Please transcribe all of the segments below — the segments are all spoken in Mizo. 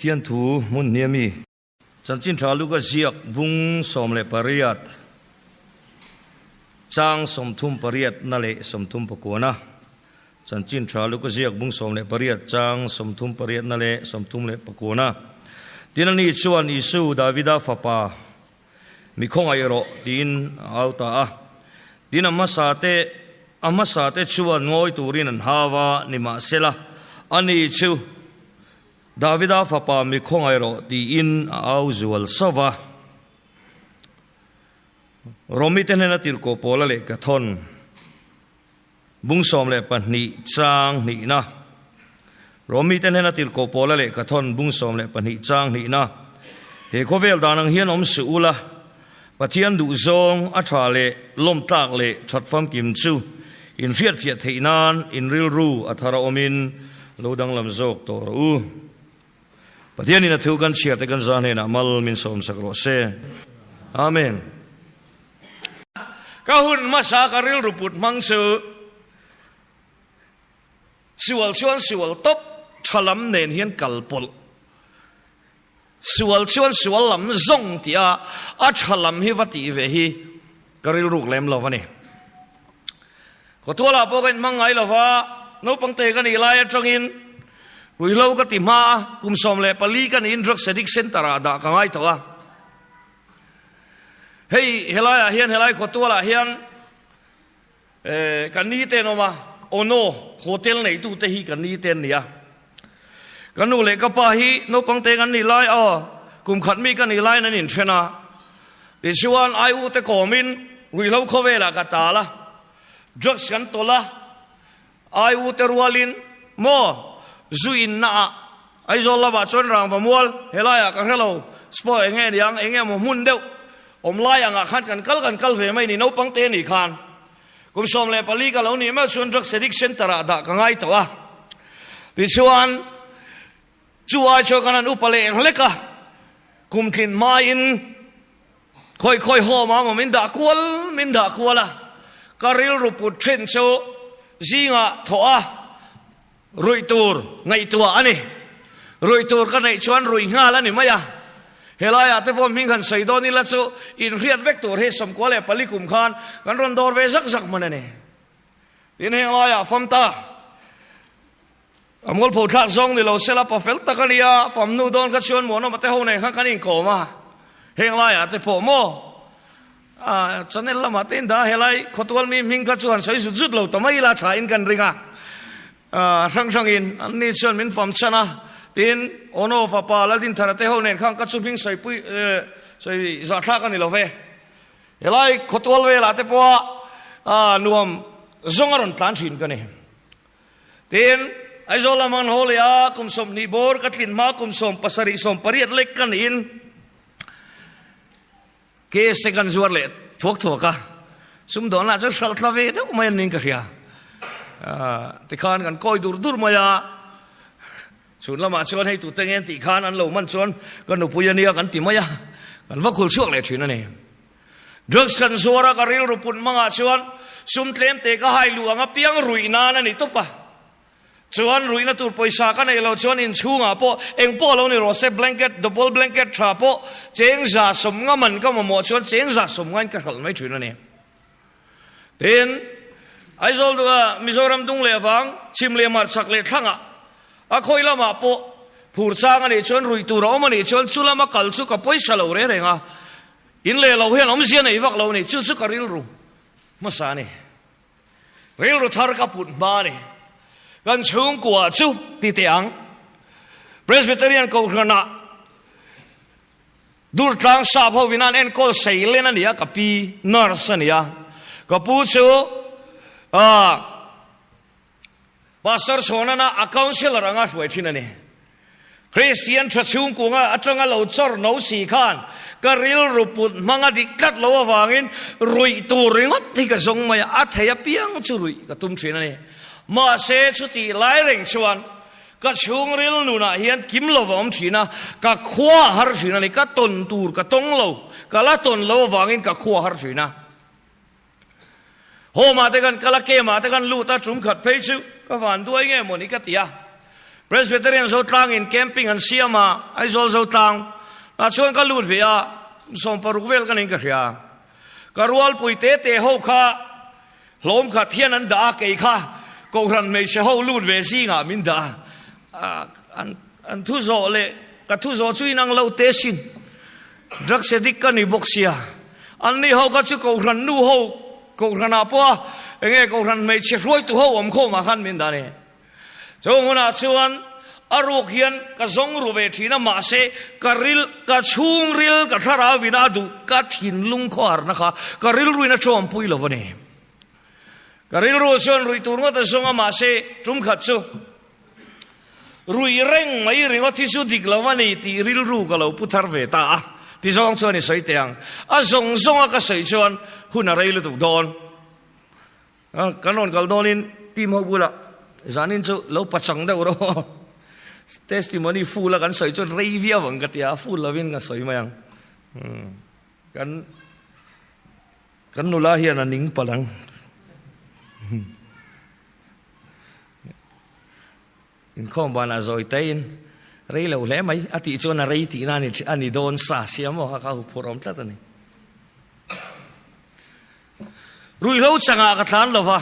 Pathian thu hmun hnia mi. Chanchin tha Luka ziak bung 18 chang 38 na leh 39 na. Chanchin tha Luka ziak bung 18 chang 38 na leh 39 na. Tin ani chuan Isu Davida fapa mi khawngaih rawh tiin a au ta a. Tin a hmasa te a hmasa te chuan ngawi turin an hau a, nimahsela ani chu Davida fapa mi khawngaih rawh tiin a au zual sauh va. Romi te hnena tirhkoh pawla leh ka thawn bung 12 chang hnihna. Romi te hnena tirhkoh pawla leh ka thawn bung 12 chang hnihna. He khawvel dan ang hian awm suh ula, Pathian duhzawng a tha leh lawmtlak leh that famkim chu in hriatfiah theih nan in rilru a thar a awmin lo danglam zawk tawh rawh u. Pathianin a thu kan chhiar te kan za hnenah mal min sawmsak rawh se. Amen. Ka hun hmasa ka rilru put hmang chu sual chuan sual tawp tha lam nen hian kal pawlh. Sual chuan sual lam zawng tih a, a tha lam hi va tih ve hi ka rilruk lem lo a ni. Kawtualah pawh ka inhmang ngai lo va, naupang te ka nih lai atangin ruihhlo ka ti hma a, kum 14 ka niin Drugs Addict Centre ah dah ka ngai tawh a. Hei helaiah hian helai Kawtualah hian Ka ni te an awm a, Ono hotel neitu te hi ka ni te an ni a. Ka nu leh ka pa hi naupang te kan nih lai aw, kum khat mi ka nih laiin an inthen a. Tichuan ai u te kawmin ruihhlo khawvelah ka tal a, drugs kan tawlh a, ai u te rualin maw zu inna ah Aizawl lamah chuan rangva mual helaiah ka hre lo, sport eng nge niang, eng nge maw hmun deuh awm lai angah khan kan kal kan kal ve mai ni, naupang te nih khan kum 14 ka lo nih meuh chuan drugs addict center ah dah ka ngai tawh a. Tichuan chu ai chuan kan han upa leh hlek a, kum tlin hmain khawi khawi home ah maw min dah kual min dah kual a, ka rilru put thin chu zingah thawh a, Ruih tur ngaihtuah a ni. Ruih tur ka neih chuan ruih nghal a ni mai a. Helaiah te pawh hming han sawi dawn ila chu inhriat vek tur hi 94 kum khan kan rawn dawr ve zak zak hman a ni. Tin heng laiah fam ta. A mualpho thlak zawng ni lo sela pa fel tak a ni a, fam hnu dawn kha chuan muanawma te ho nen khan kan inkawm a. Heng laiah te pawh maw a channel lamah te in dah a, helai khawtual mi hming kha chu han sawi zut zut lo ta mai ila tha in kan ring a, hrang hrang in an ni chuan min fam chhan a, tin Ono fapa Laldinthara te ho nen khan ka chu hming sawi pui sawi zahthlak a ni lo ve, helai khawtual velah te pawh a nuam zawng a rawn tlan thin ka ni. Tin, Aizawl lam an haw leh a, kum 20 bawr ka tlin hma kum 70 80 lek ka niin Case te kan zuar leh thuak thuak a, sumdawn lah chuan hralh thla ve deuh mai an niin ka hria. Tikhan kan kawi dur dur mai a, chhun lamah chuan hei tute nge an tih khan an lo man chuan ka nupui a nia kan ti mai a, kan va khul chhuak leh thin a ni. Drugs kan zuar a, ka rilru put hmangah chuan sum tlem te ka hai luh ang a piang ruih nan a ni tawp a. Chuan ruihna tur pawisa ka neih loh chuan inchhungah pawh eng pawh lo ni rawh se, blanket, double blanket tha pawh cheng 150 man ka mamawh chuan cheng 150 in ka hralh mai thin a ni. Tin, Aizawl duha Mizoram dung leh vang, chhim leh mar chak leh thlangah a khawi lamah pawh phur chang a nih chuan ruih tur a awm a nih chuan chu lama kal chu ka pawisa lo reng reng a, in leh lo hian awmzia nei vak lo a ni, chu chu ka rilru hmasa a ni. Rilru thar ka put hma a ni. Kan chhungkua chu ti teh ang. Presbyterian Kohhranah Durtlang sap hovin an enkawl seilen a ni a, ka pi nurse a ni a. Ka pu chu Pastor Chhawnana a councillor anga hruai thin a ni. Kristian tha chhungkunga atanga lo chawr no si khan ka rilru put hmanga dik tlat lo avangin ruih tur ringawt hi ka zawng mai a, a thei apiang chu ruih ka tum thin a ni. Mahse chutih lai reng chuan ka chhungril nunah hian kim lo va awm thin a, ka khua har thin a ni, ka tawn tur ka tawng lo, ka la tawn lo avangin ka khua har thin a. Home ah te kan kal a, camp ah te kan lut a, tum khat phei chu ka van duai nge mawni ka ti a. Presbyterian Zotlangin camping an siam a, Aizawl Zotlang tah chuan ka lut ve a, 60 vel ka niin ka hria. Ka rualpui te te ho kha hlawm khat hian an dah a, kei kha Kohhran hmeichhe ho lut ve zingah min dah a, an an thu zawh leh ka thu zawh chu inang lo te sin. Drugs addict ka ni bawk sia, an ni ho kha chu Kohhran nu ho Kohhranah pawh a enge Kohhran hmeichhe hruaitu ho awm khawmah khan min dah a ni. Chu hunah chuan a ruk hian ka zawng ru ve thin a, mahse ka ril, ka chhungril, ka thlarau ina a duh, ka thinlung khawharna kha ka rilruin a tawmpui lo a ni. Ka rilru chuan ruih tur ngawt a zawng a, mahse tum khat chu ruih reng mai ringawt hi chu dik lo a ni tih rilru ka lo pu thar ve ta a, ti zawng chuan i sawi teh ang. A zawng zawnga ka sawi chuan hun a rei lutuk dawn. Kan rawn kal dawnin team ho bulah zanin chu lo pachang deuh rawh testimony full a kan sawi chuan rei viau ang ka tia full lovin ka sawi mai ang kan kan nula hian a ning palh ang inkhawm banah zawi taiin rei lo hle mai a tih chuan a rei tihna a ni dawn sa sia maw kha kha huphurh awm tlat a ni. Ruihhlo changah ka tlan lo va,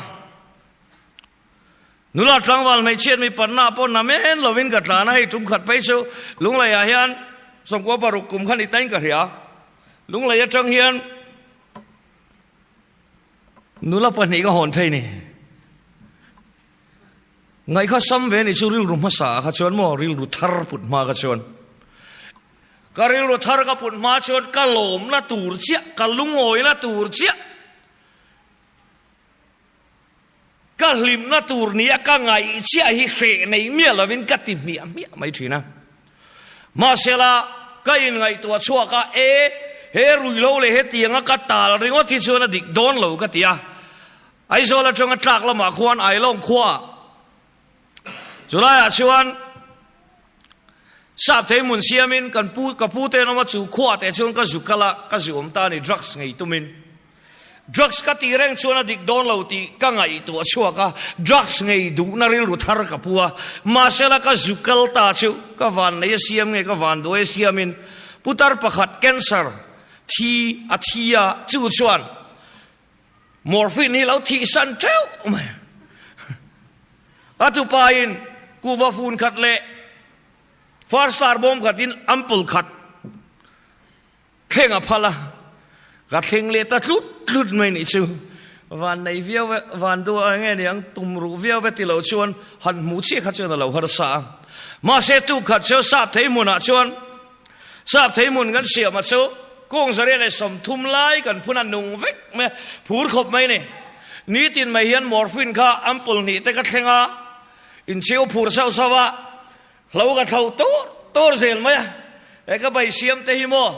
nula tlangval hmeichhiat mi panna pawh na men lovin ka tlan a, hei tum khat phei chu Lungleiah hian 96 kum khan i tain ka hria. Lunglei atang hian nula pahnih ka hawn phei ni. Ngaihkha sam ve ni chu rilru hmasa kha chuan maw rilru thar put hma kha chuan. Ka rilru thar ka put hma chuan ka lawmna tur chiah, ka lungawina tur chiah, ka hlimna tur nia ka ngaih chiah hi hreh nei miah lovin ka ti hmiah hmiah mai thin a. Mahsela, ka inngaihtuah chhuak a, e, he ruihlo leh hetianga ka tal ringawt hi chuan a dik dawn lo ka ti a. Aizawl atanga tlak lamah khuan Ailawng khuaah chulaiah chuan sap thei hmun siamin kan pu ka pu te an awm a, chu khuaah te chuan ka zu kal a, ka zu awm ta a ni drugs ngei tumin. Drugs ka tih reng chuan a dik dawn lo tih ka ngaihtuah chhuak a, drugs ngei duhna rilru thar ka pu a, mahsela ka zu kal ta chu ka van nei a siam nge ka van duai a siamin putar pakhat cancer thi a thi a, chu chuan Morphine hi lo thihsan teuh mai. A tupain kuva fun khat leh first star bawm khatin ampul khat thleng a phal a, ka thleng leh ta tlut tlut mai nih chu. Van nei viau e, van dua nge niang tum ruh viau e ti lo chuan han hmuh chiah kha chuan a lo harsa a. Mahse tuk khat chu sap thei hmunah chuan Sap thei hmun kan siam a chu kung 130 lai kan phun a nung vek mai a, phur khawp mai ni. Nitin mai hian morphine kha ampul hnih te ka thleng a, incheu phur sauh sauh a, hlo ka thlo tur tur zel mai a. He ka bai siam te hi maw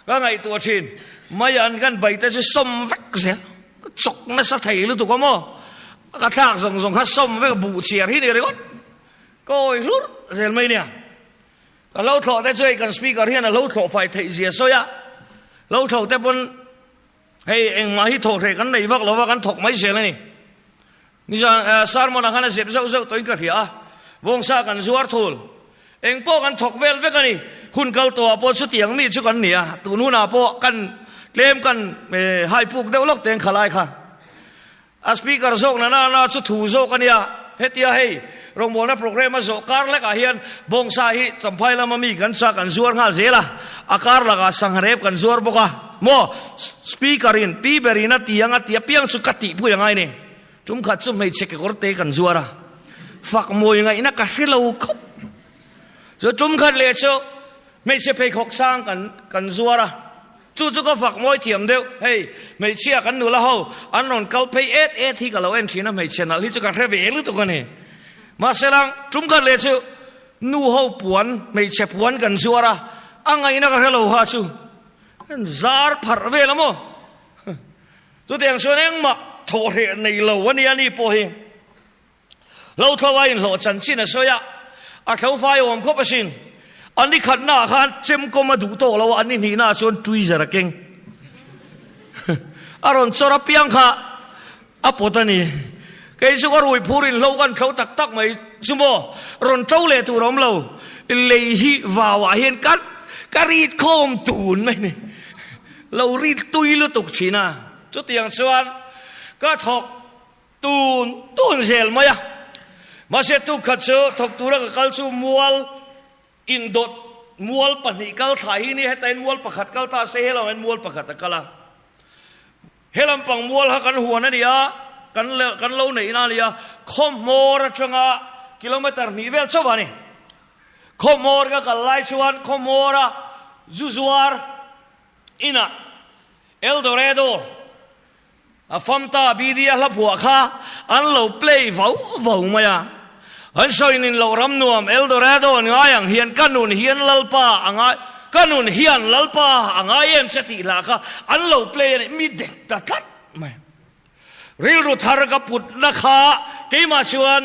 ka ngaihtuah thin, mai an kan bai te chu sawm vek zel, ka chawk nasa thei lutuk a maw, ka thlak zawng zawng kha sawm vek buh chhiar hi ni ringawt, ka awi hlur zel mai nia. Ka lo thlawh te chu hei kan speaker hian a lo thlawh fai theih zia sawi a, lo thlawh te pawn hei engmah hi thawh hreh kan nei vak lo va kan thawk mai zel a ni. Nizan sermon ah khan a zep zauh zauh tawhin ka hria a, bawngsa kan zuar thul, eng pawh kan thawk vel vek a ni. Hun kal tawhah pawh chutiang mi chu kan ni a, tun hunah pawh kan tlem kan hai puk deuh lawk teng khalai kha. A speaker zawk na na na chu thu zawk a nia. Hetia hei rawngbawlna programme a zawh kar lekah hian bawngsa hi Champhai lama mi kan chak an zuar nghal zel a, a kar lakah sangha rep kan zuar bawk a. Maw speaker in pi ber in a ti ang a ti apiang chu ka tihpui a ngai ni. Tum khat chu hmeichhe kekawr te kan zuar a, fak mawi ngaihna ka hre lo khawp. Chu tum khat leh chu hmeichhe pheikhawk sang kan kan zuar a. Chu chu ka fak mawi thiam deuh, hei hmeichhia kan nula ho an rawn kal phei et et hi ka lo en thin a, hmeichhia nalh hi chu ka hre ve lutuk a ni. Mahse lang tum khat leh chu nu ho puan, hmeichhe puan kan zuar a, a ngaihna ka hre lo kha chu an zar pharh vel a maw? Chutiang chuan engmah thawhhreh nei lo a nia ni pawh hi. Hlo thlo a inhlawh chanchin a sawi a, a thlo fai awm khawp asin. A ni khatnaah khan chemkawm a duh tawh lo a, a ni hnihnaah chuan tweezer a keng. A rawn chawr apiang kha a pawt a ni. Kei chu ka rui phur inhlo kan thlo tak tak mai. chu maw rawn to leh tur a awm lo, lei hi vauah hian ka ka rit khawm tun mai ni, lo rit tui lutuk thin a, chutiang chuan ka thawk tun tun zel mai a, mahse tukhat chu thawk tura ka kal chu mual indawt mual pahnih kal thla hi nia heta in mual pakhat kal ta se helam ah hian mual pakhat a kal a. He lampang mual kha kan huan a ni a, kan kan lo neihna a ni a, khawhmawr atanga kilometre hnih vel chauh a ni. Khawhmawr ka kal lai chuan khawhmawra zu zuar inah Eldorado a famta BD a hla phuah kha an lo play vau vau mai a. An sawinin loh ram nuam Eldorado an ngai ang hian ka nun hian Lalpa a ngai ka nun hian Lalpa a ngai em che tih lah kha an lo play a ni mi dek ta tlat mai. Rilru thar ka putna kha keimah chuan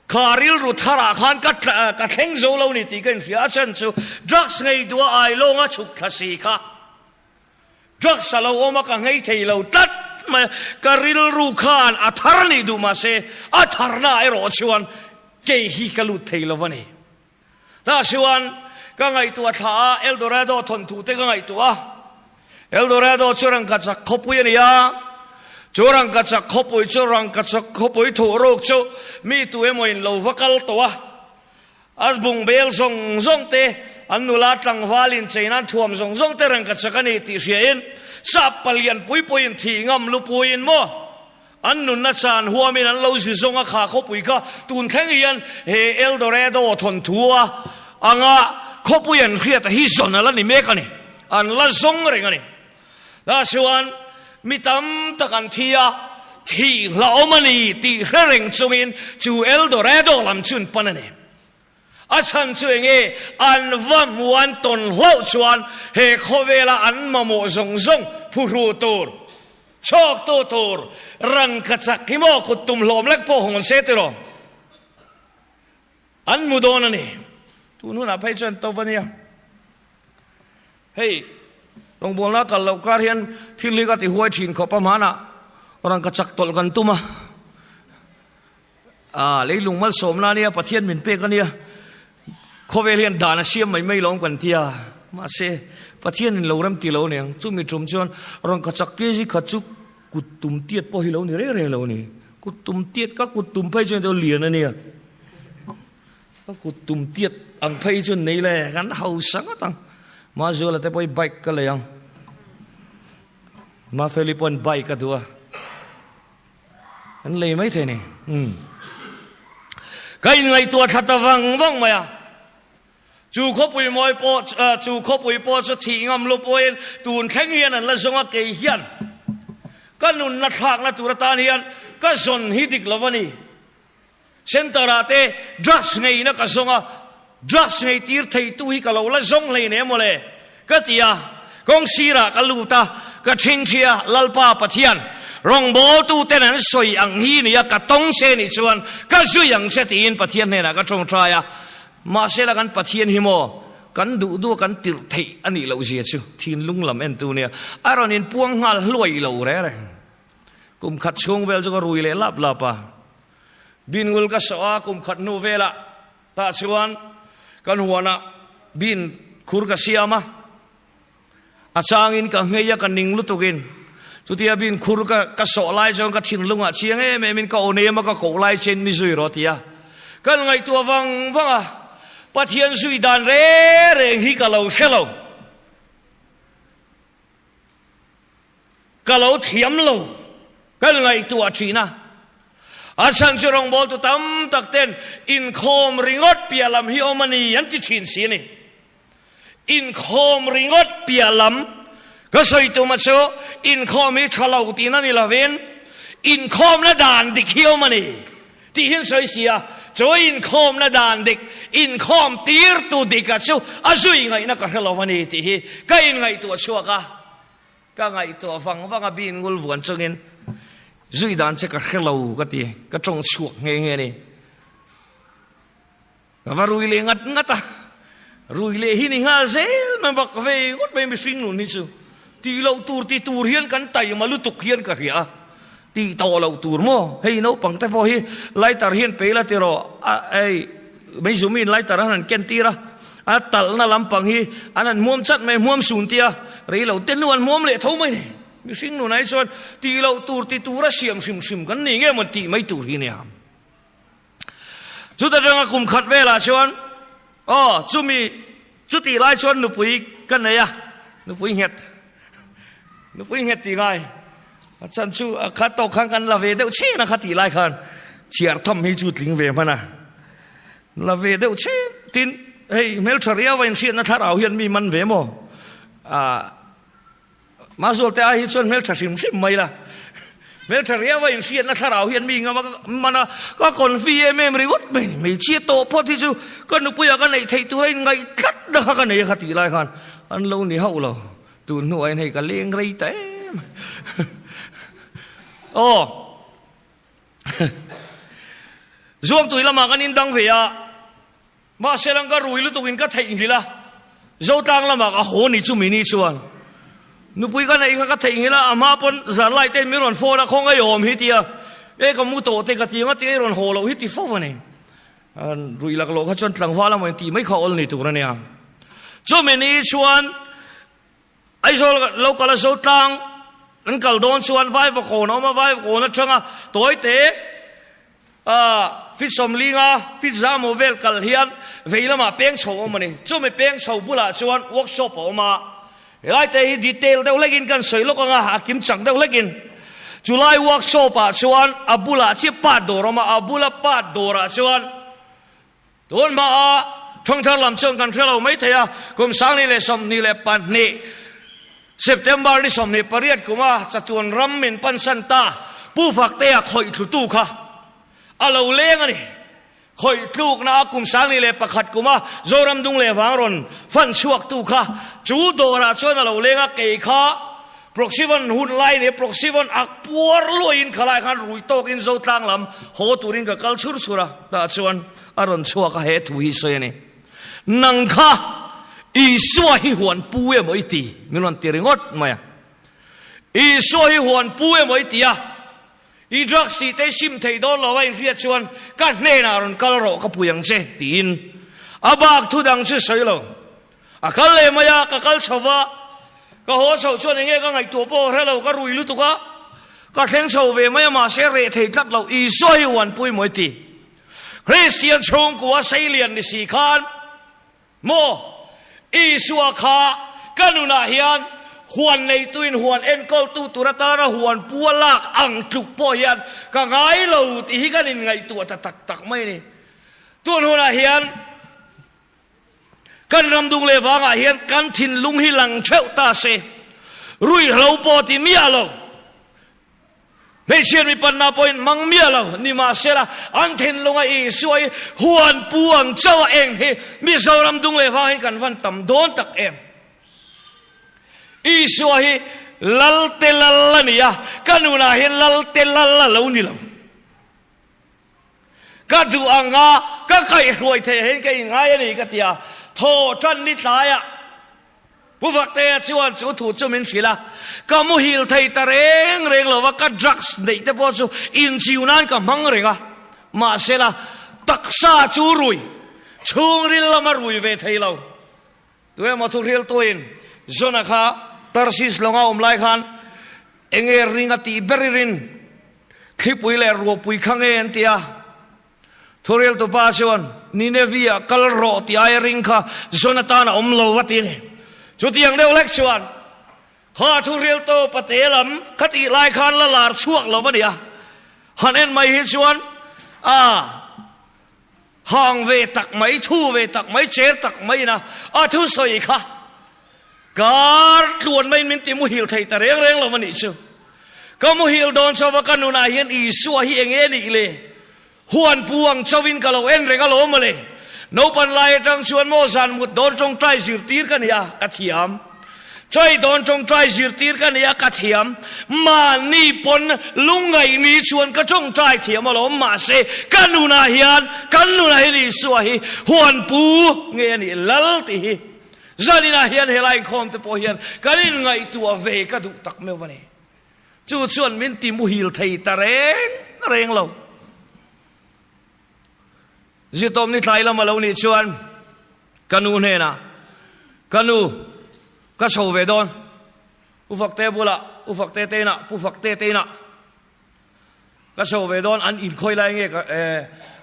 kha rilru tharah khan ka ka thleng zo lo ni tih ka inhria a chan chu drugs ngei duh a ailawnga chhuk thla si kha. Drugs a lo awm a, ka nghei thei lo tlat mai a, ka rilru khan a thar nih duh mah se, a tharna erawh chuan kei hi ka lut thei lo a ni. Tah chuan ka ngaihtuah thla a, Eldorado thawnthu te ka ngaihtuah a, Eldorado chu rangkachak khawpui a ni a, chu rangkachak khawpui chu rangkachak khawpui thuh ruk chu mi tu emaw in lo va kal tawh a, A bungbel zawng zawng te, an nula tlangval inchei nan thuam zawng zawng te reng ka chak a ni tih hriain sap palian pui puiin thih ngam lupuiin maw an nunna chan huamin an lo zu zawng a kha khawpui kha tun thleng hian he Eldorado thawnthu a anga khawpui an hriat a hi zawn a la ni mek a ni, an la zawng reng a ni. Tah chuan mi tam tak an thi a, thih hlauhawm a ni tih hre reng chungin chu Eldorado lam chu an pan a ni. A chhan chu eng nge? An va hmu an tawn hlauh chuan he khawvela an mamawh zawng zawng phuhru tur, chhawktu tur, rangkachak hi maw kut tum hlawm lek pawh hawn se tiraw? An hmu dawn a ni. Tun hunah phei chuan to va nia. Hei, rawngbawlna kal loh kar hian thil hi ka ti huai thin khawp a, hmanah rawn ka chak tawlh kan tum a. Ah, leilung malsawmna a nia, Pathian min pek a nia. Khawvel hian dan a siam mai mai lawm kan ti a. Mahse, Pathian in lo rem ti lo aniang. Chumi tum chuan rawn ka chak kg khat chu kut tum tiat pawh hi lo ni reng reng lo a ni. Kut tum tiat, ka kut tum phei chuan lian a nia. Ka kut tum tiat ang phei chu nei le, kan hausa ngawt ang. Mazuala te pawh hi bike ka lei ang. Mafeli pawhin bike a duh a. An lei mai thei ni. Umm. Ka inngaihtuah thla ta vang vang mai a. Chu khawpui mawi pawh chu khawpui pawh chu thih ngam lu pawhin tun thleng hian an la zawng a, kei hian ka nunna thlakna tur atan hian ka zawn hi dik lo a ni. Centre ah te drugs ngeina ka zawng a, drugs ngei tir thei tu hi ka lo la zawng hlei ne mawle ka ti a, kawng sirah ka lut a, ka ṭhingṭhi a, Lalpa Pathian, rawngbâwl tu ten an sawi ang hi nia ka tawng che nih chuan ka zui ang che tiin Pathian hnenah ka ṭawngṭai a, mahse la kan Pathian hi maw kan duh duh a kan tirh theih a nih loh zia chu thinlung lam entu nia a rawn inpuang nghal hluai lo reng reng. Kum khat chhung vel chu ka rui leh lap lap a. Bin ngul ka sawh a, kum khat hnu velah tah chuan kan huanah bin khur ka siam a. A changin ka nghei a, ka ning lutukin. Chutia bin khur ka ka sawh lai chuan ka thinlungah chiang em emin ka aw nem a, ka koh lai chein mi zui rawh ti a. Kan ngaihtuah vang vang a, Pathian zui dan reng reng hi ka lo hre lo. Ka lo thiam lo, kan ngaihtuah thin a. A chhan chu rawngbawltu tam tak ten inkhawm ringawt piah lam hi awm a ni an ti thin si a ni. Inkhawm ringawt piah lam ka sawi tuma chu inkhawm hi tha lo tihna ni lovin inkhawmna dan dik hi awm a ni tih hi an sawi si a. Chu inkhawmna dan dik, inkhawm tirtu dika chu a zui ngaihna ka hre lo a ni tih hi ka inngaihtuah chhuak a. Ka ngaihtuah vang vang a bin ngul vuan chungin zui dan che ka hre lo ka ti, ka tawng chhuak nghe nghe a ni. Ka va rui leh ngat ngat a, rui leh hi ni nghal zel mai bak ve ngawt mai mihring nun hi chu tih loh tur ti tur hian kan taima lutuk hian ka hria a. Tih tawh loh tur maw? Hei naupang te pawh hi lighter hian pe ila tiraw a ei meizumiin lighter an han ken tir a, a talhna lampang hi an han hmuam chat mai, hmuam sun tia rei lo te hnu an hmuam leh tho mai ni. Mihring nunah hi chuan tih loh tur ti tura siam hrim hrim kan ni nge maw tih mai tur hi nia. Chuta tanga kum khat velah chuan aw chumi chutih lai chuan nupui ka nei a, nupui nghet nupui nghet tih ngai a chan chu a khat tawk khan kan la ve deuh chhin a kha tih lai khan chhiar tham hi chu tling ve hman a, la ve deuh chhin tin hei hmeltha riau a inhriatna thlarau hian mi man ve maw ah. Mahzualte ai hi chuan hmeltha hrim hrim mai la. Hmeltha riau a inhriatna thlarau hian mi ngam a man a, ka confi em em ringawt mai ni. Hmeichhia tawh phawt hi chu ka nupuiah ka neih theih tur a inngaih tlatna kha ka nei a kha tih lai khan an lo ni hauh lo. Tun hnuah hian hei ka leng rei ta em. Aw. Zuangtui lamah kan indang ve a. Mahse lang ka rui lutuk in ka theihnghilh a, Zotlang lamah ka haw ni chumi ni chuan nupui ka neih kha ka theihnghilh a, a hma pawn zanlai te in min rawn phone a, khawngaih awm hi tia, e ka mu tawh te ka ti anga tia i rawn haw loh hi ti fo a ni. Rui laklawh kha chuan tlangval amaw in tih mai kha awl ni tur a nia. Chumi ni chuan Aizawl lo kal a Zotlang an kal dawn chuan Vaivakawn a awm a, Vaivakawn atanga tawite feet sawmlinga feet zamaw vel kal hian vei lamah peng chho a awm a ni. Chumi peng chho bulah chuan workshop a awm a, helai te hi detail deuh hlekin kan sawi lawk ang a, a kim chak deuh hlekin. Chulai workshop ah chuan a bulah chiah part dawr a awm a, a bula part dawrah chuan Tun hmaa thawngthar lam chuan kan hre lo mai thei a, kum 2022 September ni 28 kuma chatuan ram min pansan ta Pu Faktea khawih thlutu kha a lo leng a ni. Khawih tlukna a kum 2001 kuma Zoram dung leh vang rawn fan chhuaktu kha chu dawrah chuan a lo leng a, kei kha Proxyvon hun lai nia Proxyvon ak puar luaiin khalai khan rui tawkin Zotlang lam haw turin ka kal chhur chhur a, tah chuan a rawn chhuak a, he thu hi sawi a ni. Nang kha Isua hi huan pu emaw i ti? Min rawn ti ringawt mai a. Isua hi huan pu emaw i ti a, i drugs tih te i sim thei dawn lo a inhriat chuan ka hnenah rawn kal rawh ka pui ang che tiin a bak thu dang chu sawi lo. A kal leh mai a, ka kal chho va, ka haw chhoh chuan enge ka ngaihtuah pawh hre lo, ka rui lutuk a, ka thleng chho ve mai a, mahse reh thei tlat lo, Isua hi uanpui maw i ti? Kristian chhungkua seilian ni si khan maw Isua kha ka nunah hian huan neituin huan enkawltu tur atana huan pua lak ang tluk pawh hian ka ngai lo tih hi kan inngaihtuah ta tak tak mai a ni. Tun hunah hian Kan ram dung leh vangah hian kan thinlung hi lang theuh ta se, ruihhlo pawh ti miah lo, hmeichhiat mipanna pawhin hmang miah lo nimahsela an thinlunga Isua hi huan pu ang chauh a eng hi Mizoram dung leh vang hi kan van tam dawn tak em. Isua hi Lalte Lal a ni a, ka nunah hian Lalte Lal a lo ni lo. Ka duh ang a, ka kaihhruai theih ahin ka inngai a ni ka ti a, thaw tan ni tlaiah Pu Vaktea chuan chu thu chu min hrilh a, ka muhil thei ta reng reng lo va, ka drugs neih te pawh chu inchiu nan ka hmang reng a, mahsela taksa chu rui, chhungril lama rui ve thei lo. Tuemaw thuhriltuin Jona kha Tarsis lawnga awm lai khan enge ring a tih ber i rin? Thlipui leh ruahpui kha nge an ti a. Thuhriltupa chuan Nineveh-ah kal rawh tih aia ring kha Jona tan a awm lo a ti a ni. Chutiang deuh hlek chuan kha thuhriltu pate lam kha tih lai khan la lar chhuak lo a ni a. Han en mai hi chuan a. Hang ve tak mai, thu ve tak mai, cher tak mai ina a thusawi kha kar tluan maiin min ti muhil thei ta reng reng lo a nih chu. Ka muhil dawn chauh a, ka nunah hian Isua hi eng nge nih le? Huan pu ang chauhin ka lo en reng alawm mawle. Naupan lai atang chuan maw zan mut dawn tawngtai zirtir ka ni a, ka thiam. Chai dawn tawngtai zirtir ka nia ka thiam, mahni pawn lungngaih ni chuan ka tawngtai thiam alawm, mahse ka nunah hian kan nunah hian Isua hi huan pu nge a nih lal tih hi zaninah hian helai inkhawm te pawh hian kan inngaihtuah ve ka duh tak meuh a ni. Chu chuan min ti muhil thei ta reng reng lo. Zitawm ni tlai lam a lo nih chuan ka nu hnenah, Ka nu, ka chho ve dawn. U Fakte bulah, U Fakte te inah, Pu Fakte te inah ka chho ve dawn. An inkhawi lai nge ka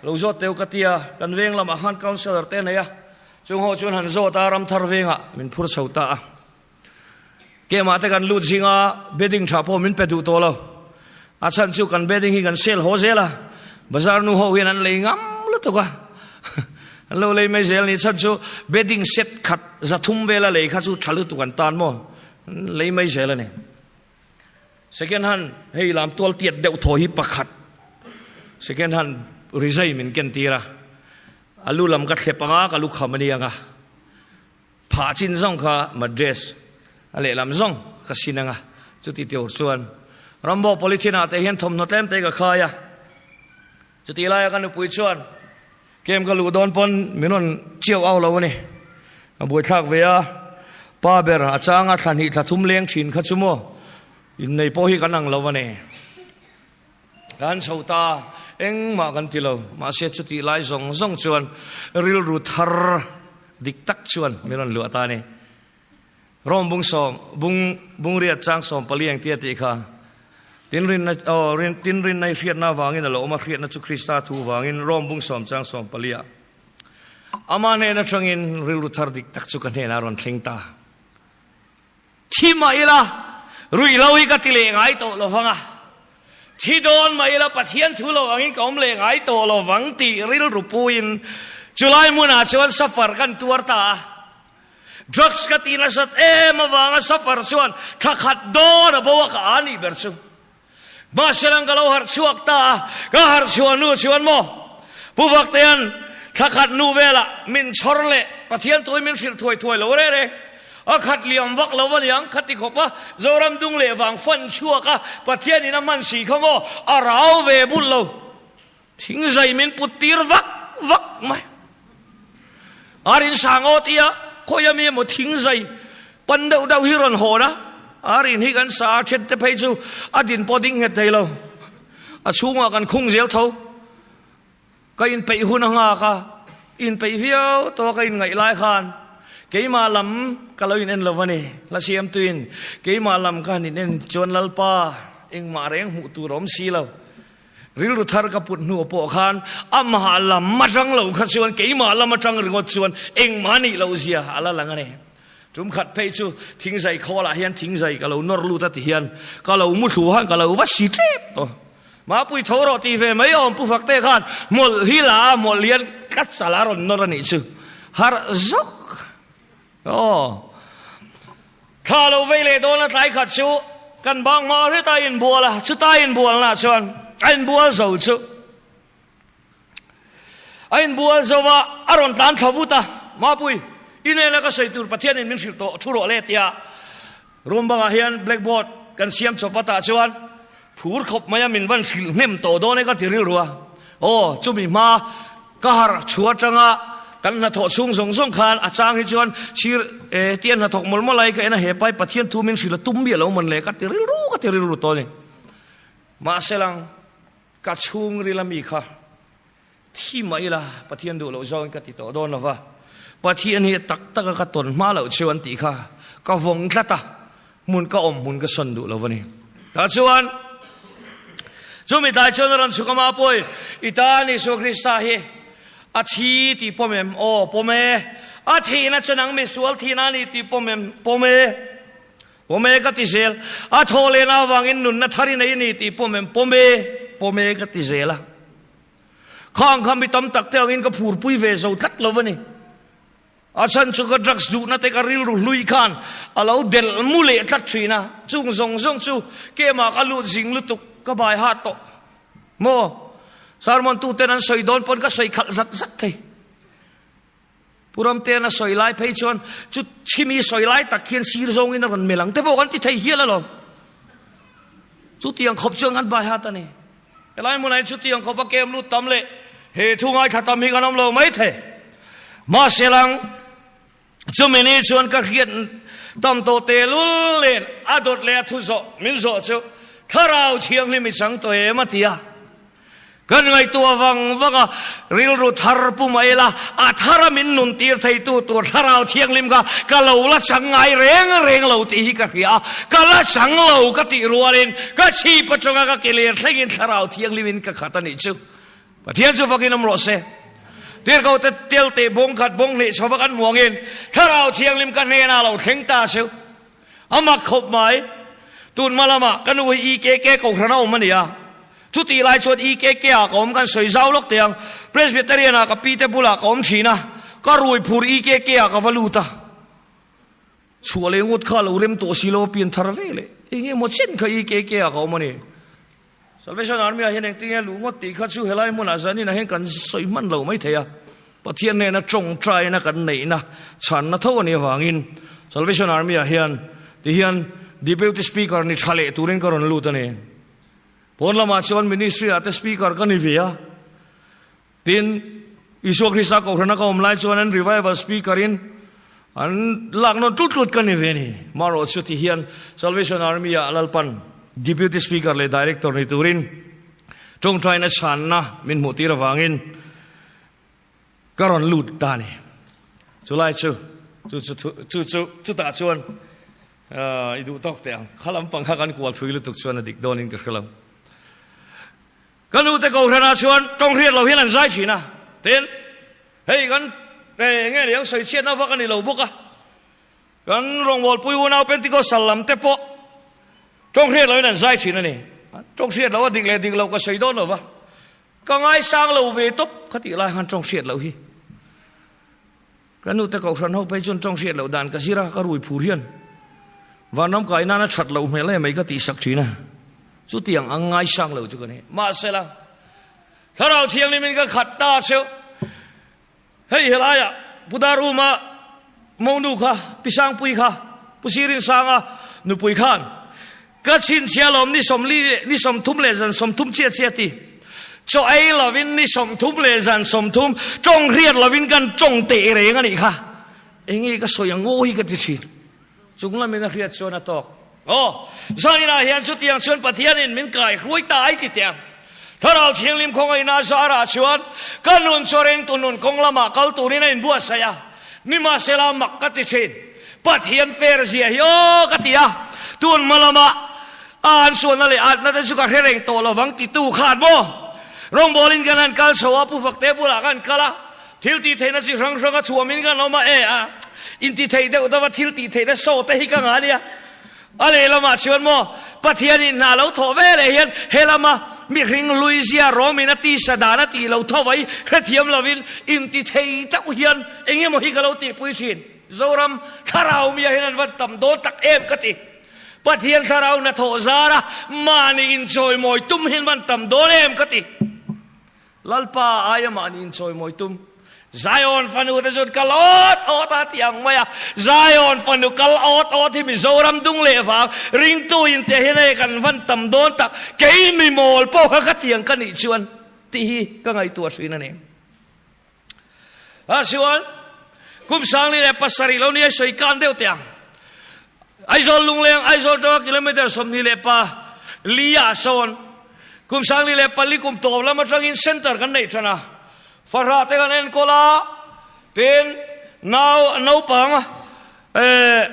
lo zawt teu ka ti a, kan veng lamah khan councillor te a nei a, chung ho chuan han zawt a, Ramthar vengah min phur chho ta a. Kemah te kan lut zinga bedding tha pawh min pe duh tawh lo. A chhan chu kan bedding hi kan sel haw zel a, bazar nu ho hian an lei ngam lutuk a, an lo lei mai zel ni. Chhan chu bedding set khat 300 vela lei kha chu tha lutuk an tan maw, an lei mai zel a ni. Second hand hei lam tual tiat deuh thaw hi pakhat second hand rizai min ken tir a, a lu lam ka thlep anga ka lu kham a ni ang a. Phah chin zawng kha madress a lehlam zawng ka sin anga, chuti tur chuan Rambo polythene ah te hian thawmhnaw tlem te ka khai a, chuti laia ka nupui chuan kem ka luh dawn pawn min rawn chiau au lo a ni, ka buaithlak ve a, pa ber a changa thla hnih thla thum leng thin kha chu maw innei pawh hi kan ang lo a ni. Kan chho ta, engmah kan ti lo. Mahse chutih lai zawng zawng chuan rilru thar dik tak chuan min rawn luah ta a ni. Rome bung sawm, bung, bung riat chang 14 eng tia tih kha. Tin rinna, aw, rin, tin rinna i hriatna avangin a lo awm a, hriatna chu Krista thu avangin, Rome bung sawm chang 14 ah. Ama hnen atangin rilru thar dik tak chu ka hnenah a rawn thleng ta. Thi mah ila, ruih lo hi ka ti leh ngai tawh lo vang a, thi dawn mah ila Pathian thu lo angin ka awm leh ngai tawh lo vang tih rilru puiin chulai hmunah chuan suffer kan tuar ta a. Drugs ka tih nasat em avanga suffer chuan thla khat dawn a bo a ka a nih ber chu. Mahselang ka lo harh chhuak ta a, ka harh chhuah hnu chuan maw Pu Vaktea'n thla khat hnu velah min chhawr leh Pathian tuai min hrilh thuai thuai lo reh reh. A khat liam vak lo aniang kha ti khawp a, Zoram dung leh vang fan chhuak a Pathianin a hman si kha maw a rau ve bul lo. Thing zai min put tir vak vak mai. A rin sang aw tia khawi ami emaw thing zai pan deuh deuh hi rawn hawn a, a rin hi kan sa a then te phei chu a din pawh ding nghet thei lo. A chhungah kan khung zel tho. Ka inpeih hun a nghak a, inpeih viau tawh a ka inngaih lai khan keimah lam ka lo in en lo a ni. Hla siamtuin keimah lam ka han in en chuan Lalpa engmah reng hmuh tur a awm si lo. Rilru thar ka put hnu pawh khan amah lam atang lo kha chuan keimah lam atang ringawt chuan engmah nih loh zia a la lang a ni. Tum khat phei chu thingzai khawlah hian thingzai ka lo nawr lut a ti hian ka lo mu thlu khan ka lo va si tep tawh. Mapui tho rawh ti ve mai awm Pu Fakte khan mawlh hi la a mawlh hian ka chal a rawn nawr a nih chu. Harh zawk. Aw. Thla lo vei leh dawn a tlai khat chu kan bang hma hret a inbual a, chuta inbualna chuan a inbual zo chu a inbual zo a, a rawn tlan thla vut a, Mapui, i nena ka sawi tur Pathianin min hrilh tawh thu rawh le tia room bangah hian blackboard kan siam chawp a tah chuan phur khawp mai a min van hrilh hnem tawh dawn e ka ti rilru a, aw chumi hma Ka harh chhuah atanga kan hnathawh chhung zawng zawng khan a chang hi chuan sir e tia hnathawk mawlh mawlh ai ka en a he pai Pathian thu min hrilh a tum miah lo man le ka ti rilru ka ti rilru tawh a ni. Mahse lang ka chhung ril ami kha thi mah ila Pathian duh loh zawngin ka ti tawh dawn lova Pathian hi tak taka ka tawn hma loh chu an tih kha ka vawng tlat a hmun ka awm hmun ka sawn duh lo a ni. Tah chuan chumi tlai chuan a rawn chhuk a Mapui, i tan Isua Krista hi a thi tih pawm em? Aw, pawm e. A thihna chu nang misual thihna a ni tih pawm em? Pawm e. Pawm e ka ti zel. A thawh lehna avangin nunna thar i nei a ni tih pawm em? Pawm e. Pawm e ka ti zel a. Khang kha mi tam tak te angin ka phurpui ve zo tlat lo a ni. A chhan chu ka drugs duhna te ka rilru hlui khan a lo delh mu leh tlat thin a, chung zawng zawng chu kemah ka lut zing lutuk ka bai hat tawh maw? Sermon tu ten an sawi dawn pawn ka sawi khalh zat zat thei. Pu Ramtean a sawi lai phei chuan chu chhimi sawi lai tak hian sir zawngin a rawn melh ang te pawh kan ti thei hial alawm. Chutiang khawp chuan kan bai hat a ni. Helai hmunah hian chutiang khawp a kem lut tam leh he thu ngaithla tam hi kan awm lo mai thei. Mahse lang chumi ni chuan ka hriat tam tawh tehlul nen a dawt leh a thu zawh min zawh chu. Thlarau Thianghlim i chang tawh em? a ti a. Kan ngaihtuah vang vang a, rilru thar pu mai la, a thara min nun tir theitu tur Thlarau Thianghlim kha ka lo la chang ngai reng reng lo tih hi ka hria a, ka la chang lo ka tih rualin ka chhip atanga ka ke ler thlengin Thlarau Thianghlimin ka khat a nih chu. Pathian chu vakin awm rawh se. Tirhkoh te tel teh bawng khat bawng hnih chho vak an muangin Thlarau Thianghlim ka hnenah lo thleng ta chu. A mak khawp mai. Tun hma lamah ka nu hi EKK kohhran a awm a ni a. Chutih lai chuan EKK ah ka awm kan sawi zau lawk teh ang. Presbyterian ah ka pi te bulah ka awm thin a, ka rui phur EKK ah ka va lut a. Chhuah leh ngawt kha lo rem tawh si lo a pian thar ve leh. Eng emaw chen kha EKK ah ka awm a ni. Salvation Army ah hian engtin nge luh ngawt tih kha chu helai hmunah zanin ah hian kan sawi hman lo mai thei a. Pathian hnena tawngtaina kan neihna chhanna tho a nih avangin Salvation Army ah hian tihian Deputy Speaker ni tha leh turin ka rawn lut a ni. Pawn lamah chuan Ministry ah te Speaker ka ni ve a. Tin, Isua Krista kohhrana ka awm lai chuan an revival speaker in an lak nawn tlut tlut ka ni ve ni. Marawh chu ti hian Salvation Army ah Lalpan Deputy Speaker leh Director ni turin tawngtaina chhanna min hmuh tir avangin ka rawn lut ta a ni. Chulai chu, chu chu chu chu chutah chuan i duh tawk teh ang. Kha lampang kha kan kual thui lutuk chuan a dik dawnin ka hre lo. Ka nu te kohhranah chuan tawng hriat lo hian an zai thin a, tin, hei kan eng nge niang sawi chhiatna vak a ni lo bawk a, kan rawngbawlpui unau Pentecostal lam te pawh tawng hriat loin an zai thin a ni. Tawng hriat loh a dik leh dik lo ka sawi dawn lo va, ka ngaisang lo ve tawp kha tih lai khan tawng hriat loh hi. Ka nu te kohhran ho phei chuan tawng hriat loh dan ka zir a, ka rui phur hian vanram kai nana that loh hmel em mai ka tih sak thin a, chutiang ang ngaisang lo chu ka ni. Mahsela, Thlarau Thianghlim in ka khat ta cheu, hei helaiah Pu Daruma monu kha, Pi Sangpui kha, Pu Sirinsanga nupui khan Ka chhinchhia lawm ni sawmli leh ni 30 leh zan 30 chiah chiah ti. Chaw ei lovin ni 30 leh zan 30, tawng hriat lovin kan tawng teh reng a nih kha. Enge ka sawi ang aw hi ka ti thin. Chung lamin a hriat chuan a tawk. Aw, zaninah hian chutiang chuan Pathianin min kai hruai ta ai ti teh ang. Thlarau Thianghlim khawngaihna zarah chuan ka nun chaw rengtu nun kawng lamah kal turin a inbuatsaih a, nimahsela mak ka ti thin. Pathian fer zia hi aw ka ti a, tun hma lama a an sualna leh atna te chu ka hre reng tawh lovang titu khan maw? Rawngbawlin kan han kal chho a, Pu Fakte bulah kan kal a, thil tih theihna chi hrang hranga thuamin kan awm a, e a inti thei deuh deuh a thil tih theihna saw te hi ka ngah ania. A lehlamah chuan maw Pathianin hna lo thawh ve leh hian he lama mihring hlui zia rawmin a tisa dan a tih lo tho vai hrethiam lovin inti thei deuh hian eng emaw hi ka lo tihpui thin. Zoram thlarau mia hian an van tam dawn tak em ka ti. Pathian thlarau hna thawh zara mahni inchawimawi tum hian van tam dawn em ka ti. Lalpa aia mahni inchawimawi tum. Zion fanu te chuan kal awt awt a ti ang mai a. Zion fanu kal awt awt hi Mizoram dung leh vang ringtu in teh hian hei kan van tam dawn tak kei mi mawl pawh kha ka tiang ka nih chuan tih hi ka ngaihtuah thin a ni. A chuan kum 2007 lo nia sawi kan deuh teh ang. Aizawl Lungleng, Aizawl atanga kilometre 24 ah sawn kum 2004 kum tawp lam atangin centre kan neih tan a. Fahrah te kan enkawl a, tin nau naupang eh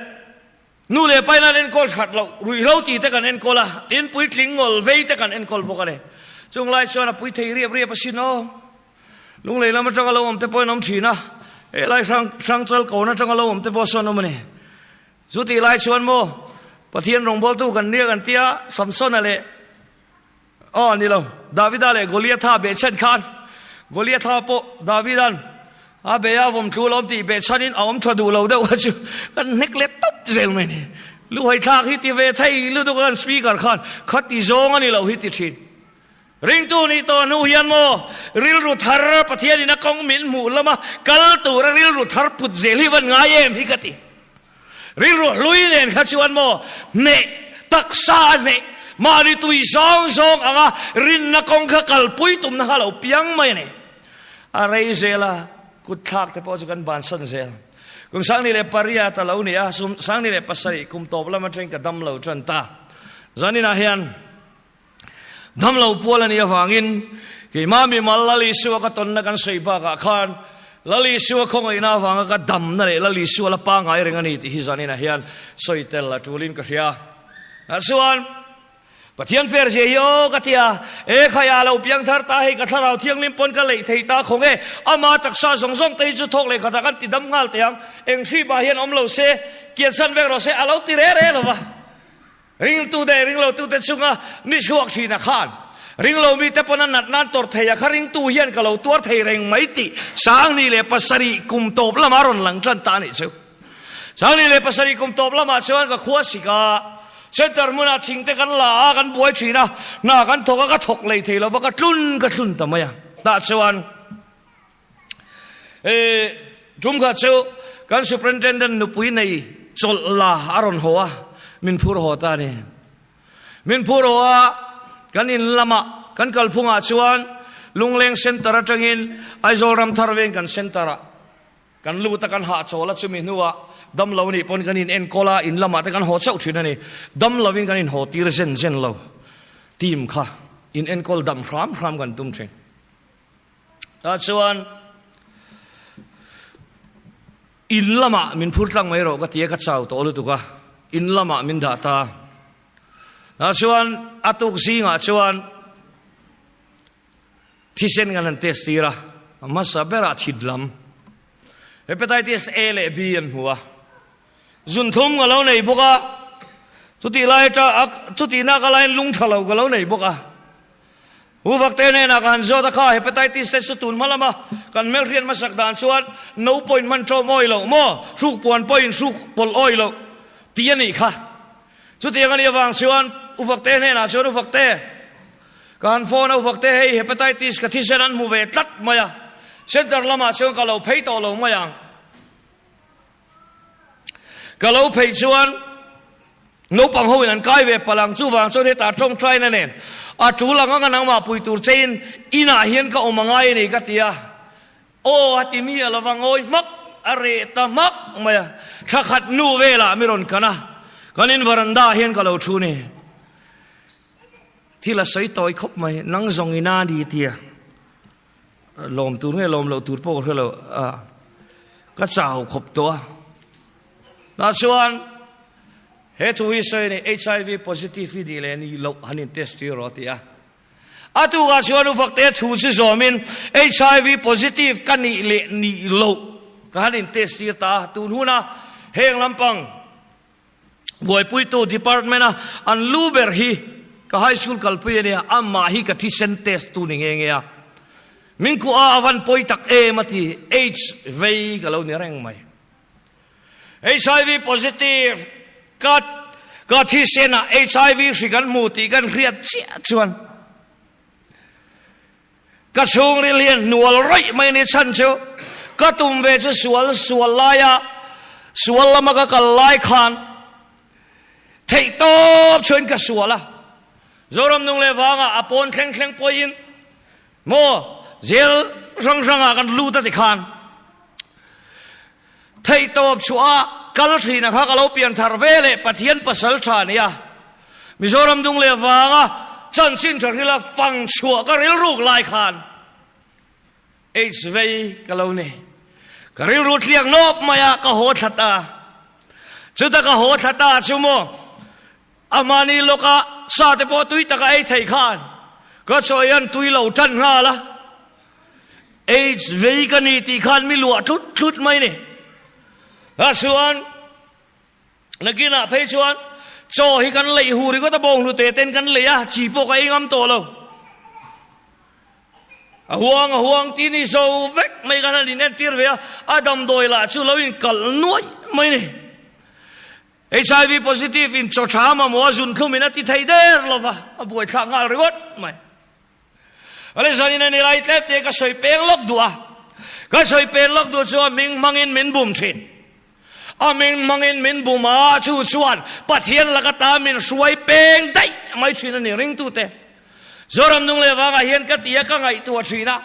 nu leh pain an enkawl that loh ruihhlo tih te kan enkawl a, tin puitling ngawl vei te kan enkawl bawk a ni. Chung lai chuan a pui thei riap riap asin aw. Lunglei lam atanga lo awm te pawhin awm thin a, helai hrang hrangchal kawn atanga lo awm te pawh sawn awm a ni. Chu tih lai chuan maw Pathian rawngbawltu kan nia kan tia Samsona leh aw ni lo Davida leh Goliatha behchhan khan Goliatha pawh Davidan a bei a vawm tlu lawm tih behchhanin a awm tha duh lo deuh kha chu kan hnek let tawp zel mai ni. Luhaithlak hi ti ve thei lutuk a kan speaker khan khati zawng a ni lo hi ti thin. Ringtu nih tawh hnu hian maw rilru thar Pathianin a kawng min hmuh lama kal tura rilru thar put zel hi van ngai em hi ka ti. Rilru hlui nen kha chuan maw hneh taksa a hneh mahni tui zawng zawng anga rinna kawng kha kalpui tumna kha lo piang mai a ni. A rei zel a, kut thlak te pawh chu kan bansan zel. Kum 2008 a lo ni a, 2007 kum tawp lam atangin ka dam lo tan ta. Zaninah hian. Damlo pual a nih avangin keimah mimal Lal Isua ka tawnna kan sawi bakah khan Lal Isua khawngaihna avanga ka damna leh Lal Isua la pangngai reng a ni tih hi zaninah hian sawi tel a tulin ka hria. Tah chuan Pathian fer zia hi aw ka ti a, e khai a lo piang thar ta hei ka thlarau thianghlim pawn ka leih thei ta khaw nge ama taksa zawng zawng te hi chu thawk leh khatah kan ti dam nghal teh ang, eng hri mah hian awm lo se, kiansan vek rawh se a lo ti re re lo va. Ringtute ringlotute chunga mi chhuak thin a khan ringlo mite pawn a nat nan tawrh thei a kha ringtu hian ka lo tuar thei reng mai tih 2007 kum tawp lamah a rawn lang tan ta a nih chu. 2007 kum tawp lamah chuan ka khua sik a, center hmunah thingte kan la a, kan buai thin a, hna kan thawk a, ka thawk lei thei lova ka tlun ka thlun ta mai a. Tah chuan E, tum kha chu kan superintendent nupui nei chawlh la a rawn haw a, min phur haw ta a ni. Min phur haw a, kan in lamah kan kalphungah chuan Lungleng Centre atangin Aizawl Ramthar veng kan centre ah kan lut a, kan hahchawl a, chumi hnuah damlo nih pawn kan in enkawl a, in lamah te kan haw chauh thin a ni. Damlovin kan in haw tir zen zen lo. Team kha in enkawl dam hram hram kan tum thin. Tah chuan in lamah min phur tlang mai rawh ka ti a, ka chau tawh lutuk a, in lamah min dah ta. Tah chuan a tuk zingah chuan thisen kan han test tir a, a hmasa berah thit lam hepatitis A leh B an hmu a, zunthum ka lo nei bawk a, chutih lai atang chutih nak alaiin lung tha lo ka lo nei bawk a. U Vakte hnenah ka han zawt a, kha hepatitis te chu tun hma lama kan hmelhriat hmasak dan chuan no pawhin hman ṭawm awi loh maw, hruk puan pawhin hruk pawlh awi loh tih a nih kha. Chutiang a nih avang chuan U Vakte hnenah chuan U Vakte, ka han phone a, U Vakte hei hepatitis ka thisen an hmu ve tlat mai a, center lamah chuan ka lo phei tawh lo mai ang. Ka lo phei chuan naupang ho in an kai ve palh ang, chuvang chuan hetah tawngtaina nen a tul ang anga nangmah pui tur chein inah hian ka awm angai a ni ka ti a, aw a ti mi a lova ngawi hmak a reh ta hmak mai a, thla khat nu velah mi rawn kan a, kan in varanda ah hian ka lo thu ni. Thil a sawi tawi khawp mai, nang zawng ina ni tia. Lawm tur nge lawm loh tur pawh ka hre lo a, ka chau khawp tawh a. Tah chuan he thu hi sawi a ni, HIV positive hi nih leh nih loh han in test tir rawh a ti a. A tukah chuan u Faktea thu chu zawmin HIV positive ka nih leh nih loh ka han in test tir ta a, tun huna heng lampang Buaipuitu department a an lu ber hi ka high school kalpui a nia, amah hi ka thisen test tu ni nge nge a, min kuah a avan pawi tak em a ti, aids vei ka lo ni reng mai. HIV positive ka ka thisen ah HIV hri kan hmu tih kan hriat chiah chuan Ka chhungril hian hnual rawih mai a ni chhan chu ka tum ve chu sual sual laia sual lama ka kal lai khan theih tawp chuan ka sual a, Zoram nung leh vangah a pawn thleng thleng pawhin maw jail hrang hrangah kan lut a ti khan theih tawp chhuah kal thin a kha ka lo pian thar ve leh Pathian pasal tha nia Mizoram dung leh vanga chanchin tha hrila fang chhuah ka rilruk lai khan AIDS vei ka lo ni. Ka rilru tliak nawp mai a ka haw thla ta. Chuta ka haw thla ta chu maw amahni lawka sa te pawh tui taka ei thei khan ka chaw hian tui lo tan nghal a. AIDS vei ka ni tih khan mi luah tlut tlut mai ni. A chuan nakinah phei chuan chaw hi kan leih hu ringawt a bawng hlute ten kan lei a, chi pawh ka ei ngam tawh lo. A huang a huang ti ni zo vek mai kan han inentir ve a, a damdawi lah chu lo inkalh nuaih mai ni. HIV positive in chaw tha mamawh a zunthlum in a ti thei der lova, a buaithlak nghal ringawt mai. Awle zanin a ni lai tlem te ka sawi peng lawk duh a, ka sawi peng lawk duh chu a hming hmangin min bum thin. A hming hmangin min bum a, chu chuan Pathian laka ta min hruai peng daih mai thin a ni ringtute. Zoram nung leh vangah hian ka ti a, ka ngaihtuah thin a.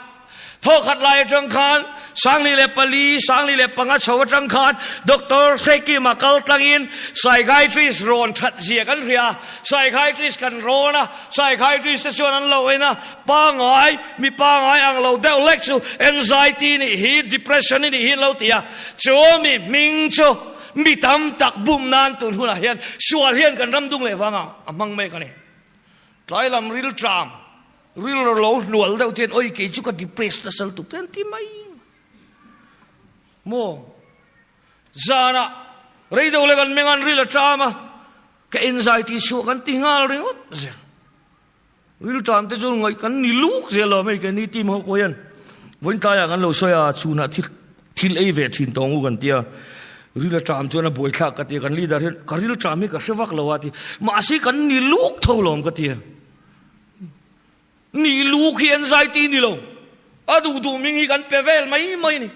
Thawkhat lai atang khan 2004, 2005 chho atang khan Doctor Hrekima kal tlangin psychiatrist rawn that zia kan hria. Psychiatrist kan rawn a, psychiatrist te chuan an lo en a, pangai, mi pangai ang lo deuh lek chu anxiety nih hi, depression nih hi an lo ti a. Chu mi hming chu mi tam tak bum nan tun hunah hian sual hian kan ram dung leh vangah a hmang mek a ni. Tlai lam rilṭam. Rilru lo hnual deuh te hian oi kei chu ka depress nasa lutuk te an ti mai maw? Zanah rei deuh leh kan meng an ril a ṭam a, ka anxiety chhuah kan ti nghal ringawt zel. Ril ṭam te chu ngaih kan ni luk zel lo mai keini team ho pawh hian vawiin tlaiah kan lo sawi a, chhunah thil thil ei ve ṭhin tawng u kan ti a, ril a ṭam chuan a buaithlak ka ti a, kan leader hian ka ril ṭam hi ka hre vak lo a ti, mahse kan ni luk tho lawm ka ti a. Ni lu khi anxiety ni lo. A duh duh ming hi kan pe vel mai mai ni.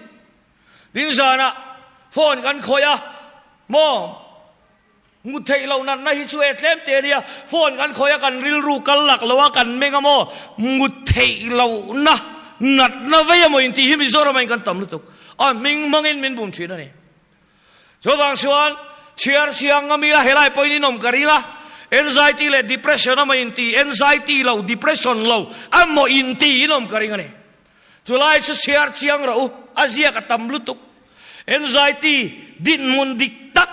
Tin zanah phone kan khawih a, maw mu theih loh natna hi chu e tlem te nia, phone kan khawih a kan rilru kal lak lo a kan meng a maw mu theih lohna natna vei a maw intih hi Mizoram ah in kan tam lutuk. A hming hmangin min bum thin a ni. Chuvang chuan chhiar chiang a mila helai pawhin in awm ka ring a, anxiety leh depression a maw inti, anxiety lo, depression lo a maw inti in awm ka ring a ni. Chulai chu chhiar chiang rawh u, a ziak a tam lutuk. Anxiety dinhmun dik tak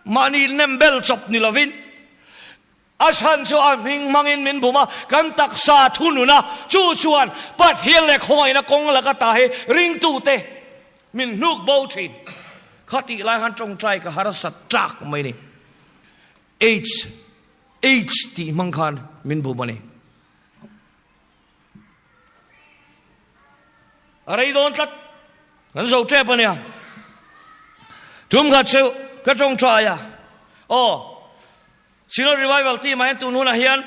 mahni nem bel chawp ni lovin a chhan chu a hming hmangin min bum a, kan taksa thunun a, chu chuan Pathian leh khawngaihna kawng laka ta hi ringtute min hnuk bo thin. Khatih lai khan tawngtai ka harsat tlak mai ni. H, H tih hmang khan min bum a ni. A rei dawn tlat. Kan zo tep a nia. Tum khat chu ka tawngtai a, aw, Synod Revival team ah hian tun hunah hian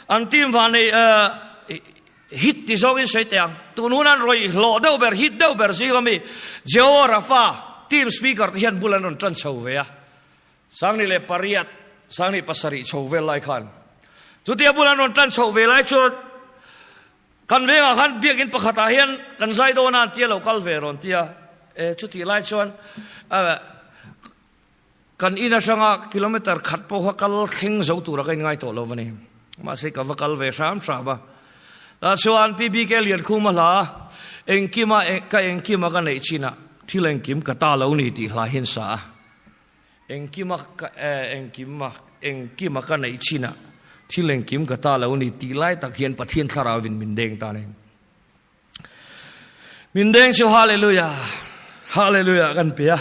an team van nei hit ti zawngin sawi teh ang. Tun hun an rawi hlawh deuh ber, hit deuh ber zing ami Jehovah Rapha team speaker te hian bul an rawn tan chho ve a. 2008, 2007 chho vel lai khan. Chutia bul an rawn tan chho ve lai chuan kan vengah khan biakin pakhatah hian kan zai dawn a an tia lo kal ve rawn tia. E chutih lai chuan Kan in atanga kilometer khat pawh kha kal thleng zo tura ka inngai tawh lo va ni. Mahse ka va kal ve hram hram a. Tah chuan PBK Liankhuma hla Engkima ka engkima ka neih chinah thil engkim ka ta lo ni tih hla hian sa a. Engkima ka engkima engkima ka neih chinah thil engkim ka ta lo ni tih lai tak hian Pathian thlarauin min deng ta a ni. Min deng chu hallelujah hallelujah kan pe a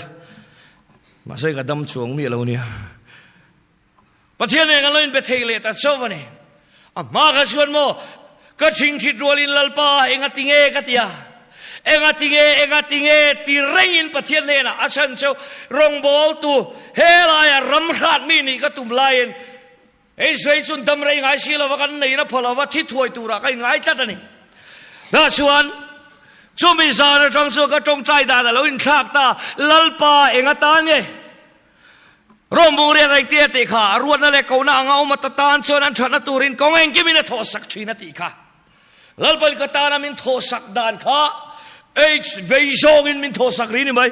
mahse ka dam chuang mi lo nia Pathian nen kan lo in be thei leh ta chauh a ni a hma kha chuan maw ka thing thit rualin Lalpa enga tinge ka tia enga tinge enga tinge ti rengin Pathian hnenah a chhan chu rawngbawl tu helaia ram hrat mi nih ka tum laiin Hei sawi chun dam rei ngai si lova kan neihna phaw lova thi thuai turah ka inngai tlat a ni. Tah chuan chumi zan atang chuan ka tawngtai dan a lo inthlak ta, Lalpa eng atan nge? Rawmbung riak rei tia tih kha a ruatna leh kohna anga awm ata tan chuan an thatna turin kawng engkimin a thawhsak thin a tih kha. Lalpa in ka tana min thawhsak dan kha AIDS vei zawngin min thawhsak ri ni mai.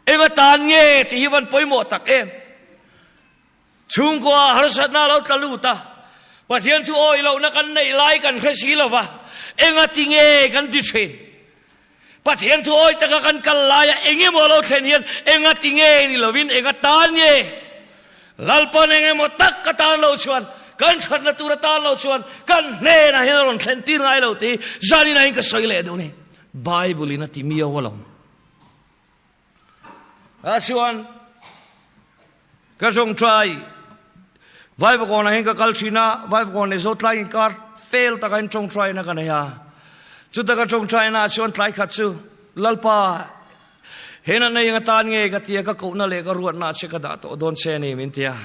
Eng atan nge tih hi van pawimawh tak em? Chhungkua harsatna a lo tla lut a, Pathian thu awih lohna kan neih lai kan hre si lo va, enga ti nge kan ti thin? Pathian thu awih taka kan kal laia eng emaw a lo thlen hian enga ti nge ni lovin enga tan nge? Lalpan eng emaw tak ka tan lo chuan, kan thatna tur a tan lo chuan kan hnenah hian a rawn thlen tir ngai lo tih zanin ahin ka sawi leh duh ni. Bible in a ti miau alawm. A chuan ka tawngtai Vaivakawnah hian ka kal thin a, Vaivakawn leh Zotlai inkar fel taka in tawngtaina ka nei a. Chuta ka tawngtaina ah chuan tlai khat chu Lalpa he natna eng atan nge ka tia ka kohna leh ka ruatna ah che ka dah tawh dawn che a ni min ti a.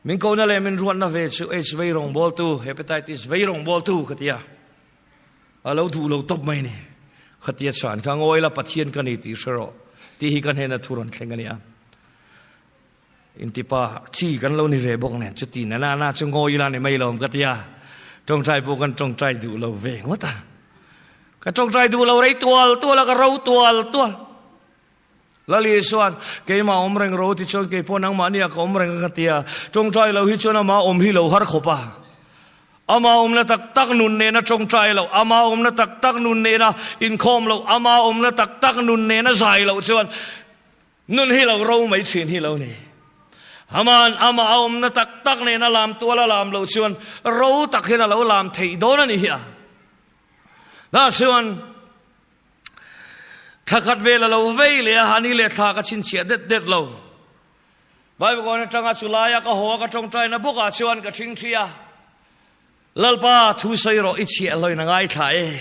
Min kohna leh min ruatna ve chu AIDS vei rawngbawltu, Hepatitis vei rawngbawltu ka ti a. A lo duh lo tawp mai ni. Khatia chhan kha ngawi la Pathian ka ni tih hre rawh tih hi ka hnena thu rawn thleng a nia. Intipa chi kan lo ni ve bawk nen chuti na na na chu ngawi la ni mai lawm ka tia. Tawngtai pawh kan tawngtai duh lo ve ngawt a. Ka tawngtai duh lo rei tual tual a, ka ro tual tual. Lal Isuan, Keimah awm reng ro ti chuan kei pawh nangmahni ah ka awm reng a ka ti a. Tawngtai lo hi chuan amah awm hi lo har khawp a. Amah awmna tak tak nun nena tawngtai loh, amah awmna tak tak nun nena inkhawm loh, amah awmna tak tak nun nena zai loh chuan Nun hi lo ro mai thin hi lo ni. Aman amah a awmna tak tak nen a lam tual a lam loh chuan ro tak hian a lo lam theih dawn a ni hi a. Tah chuan thla khat vel a lo vei leh a, hani leh thla ka chhinchhiah det det lo. Vaivakawn atanga chu laia ka haw a ka tawngtaina bawkah chuan ka thingthi a. Lalpa, thu sawi rawh, i chhiah hlawin a ngaithla e.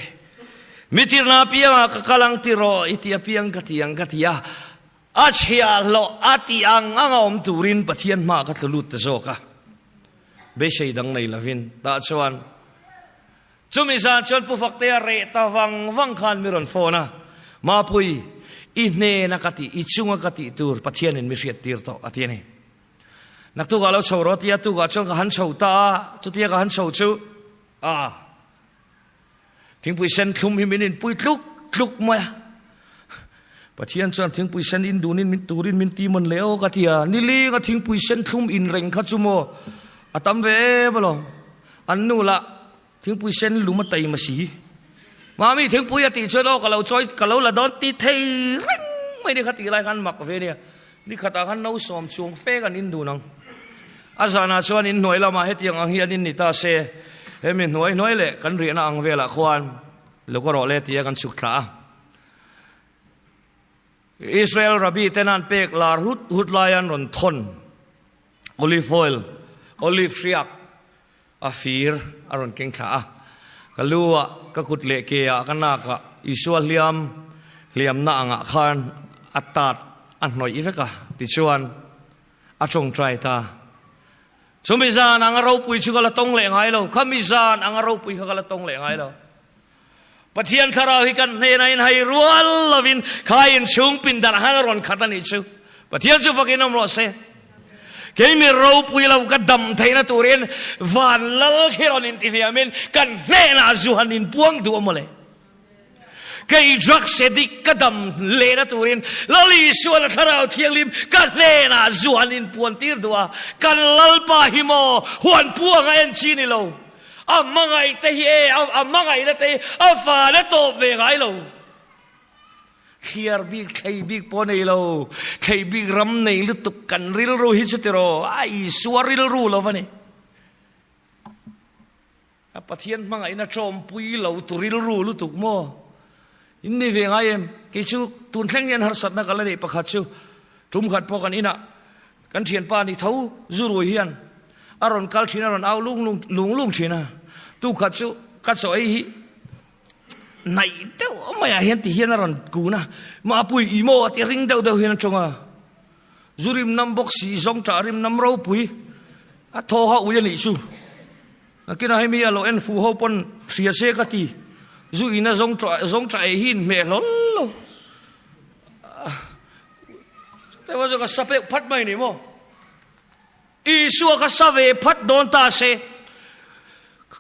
Mi tirna apiangah ka kal ang ti rawh, i ti apiang ka ti ang ka ti a. A chhiah hlawh a ti ang ang a awm turin Pathian hmaah ka tlu lut ta zawk a. Beisei dang nei lovin tah chuan chumi zan chuan Pu Faktea reh ta vang vang khan mi rawn phone a, Mapui, i hnena ka tih, i chunga ka tih tur Pathianin mi hriattir tawh a ti a ni. Naktukah lo chho rawh tia tukah chuan ka han chho ta a, chutia ka han chho chu a thingpui sen thlum hi min inpui tluk tluk mai a. Pathian chuan thingpui sen in dunin min turin min ti mawn le aw ka ti a, nilinga thingpui sen thlum in reng kha chu maw a tam ve em alawm. An nu lah thingpui sen lum a taima si. Mami thingpui a tih chuan aw ka lo chawi ka lo la dawn ti thei reng mai ni kha tih lai khan mak ve nia. Ni khatah khan no sawm chuang fe kan in dun ang. A zanah chuan in hnuai lamah hetiang ang hi an in ni ta se, hemi hnuai hnuai leh kan riahna ang velah khuan lo ka rawh le tia kan chhuk thlah a. Israel Rabbi ten an pek lar hut hut lai an rawn thawn olive oil, olive hriak a fir a rawn keng thlah a. Ka lu ah, ka kut leh ke ah, ka nak ah Isua hliam hliamna angah khan a tat a hnawih vek a, tichuan a tawngtai ta. Chumi zan anga ropui chu ka la tawng leh ngai lo, khami zan anga ropui kha ka la tawng leh ngai lo. Pathian thlarau hi kan hnenah in hai rual lovin kha inchhung pindan han a rawn khat a nih chu. Pathian chu fakin awm rawh se. Kei mi ropui lo ka dam theihna turin van lal khi rawn intihniamin kan hnenah zu han inpuang duh a mawle. Kei drugs addict ka dam lehna turin Lal Isuan a thlarau thianghlim ka hnenah zu han inpuan tir duh a. Kan Lalpa hi maw huan puang a en chi ni lo. A hmangaih te hi e, a hmangaihna te hi a van a tawp ve ngai lo. Thliar bik, thlei bik pawh nei lo, thlei bik ram nei lutuk kan rilru hi chu tiraw, a Isua rilru lo va ni. A Pathian hmangaihna tawmpui lo tu rilru lutuk maw? In ni ve ngai em? Kei chu tun thleng hian harsatna ka la neih pakhat chu tum khat pawh kan inah Kan thianpa ni tho zu rui hian a rawn kal thin a rawn au lung lung lung lung thin a, tu khat chu ka chaw ei hi naih deuh maiah hian ti hian a rawn kun a, Mapui i maw a ti ring deuh deuh hian a tawng a, zu rim nam bawk si zawng tah rim nam ropui a thaw ha ui a nih chu, nakinah hemi a lo en fuh ho pawn hria se ka ti, zu ina zawng tah zawng tah ei hi inhmeh hlawl lo. Chutah chuan ka sa peuh phat mai ni maw? Isua ka sa ve phat dawn ta se.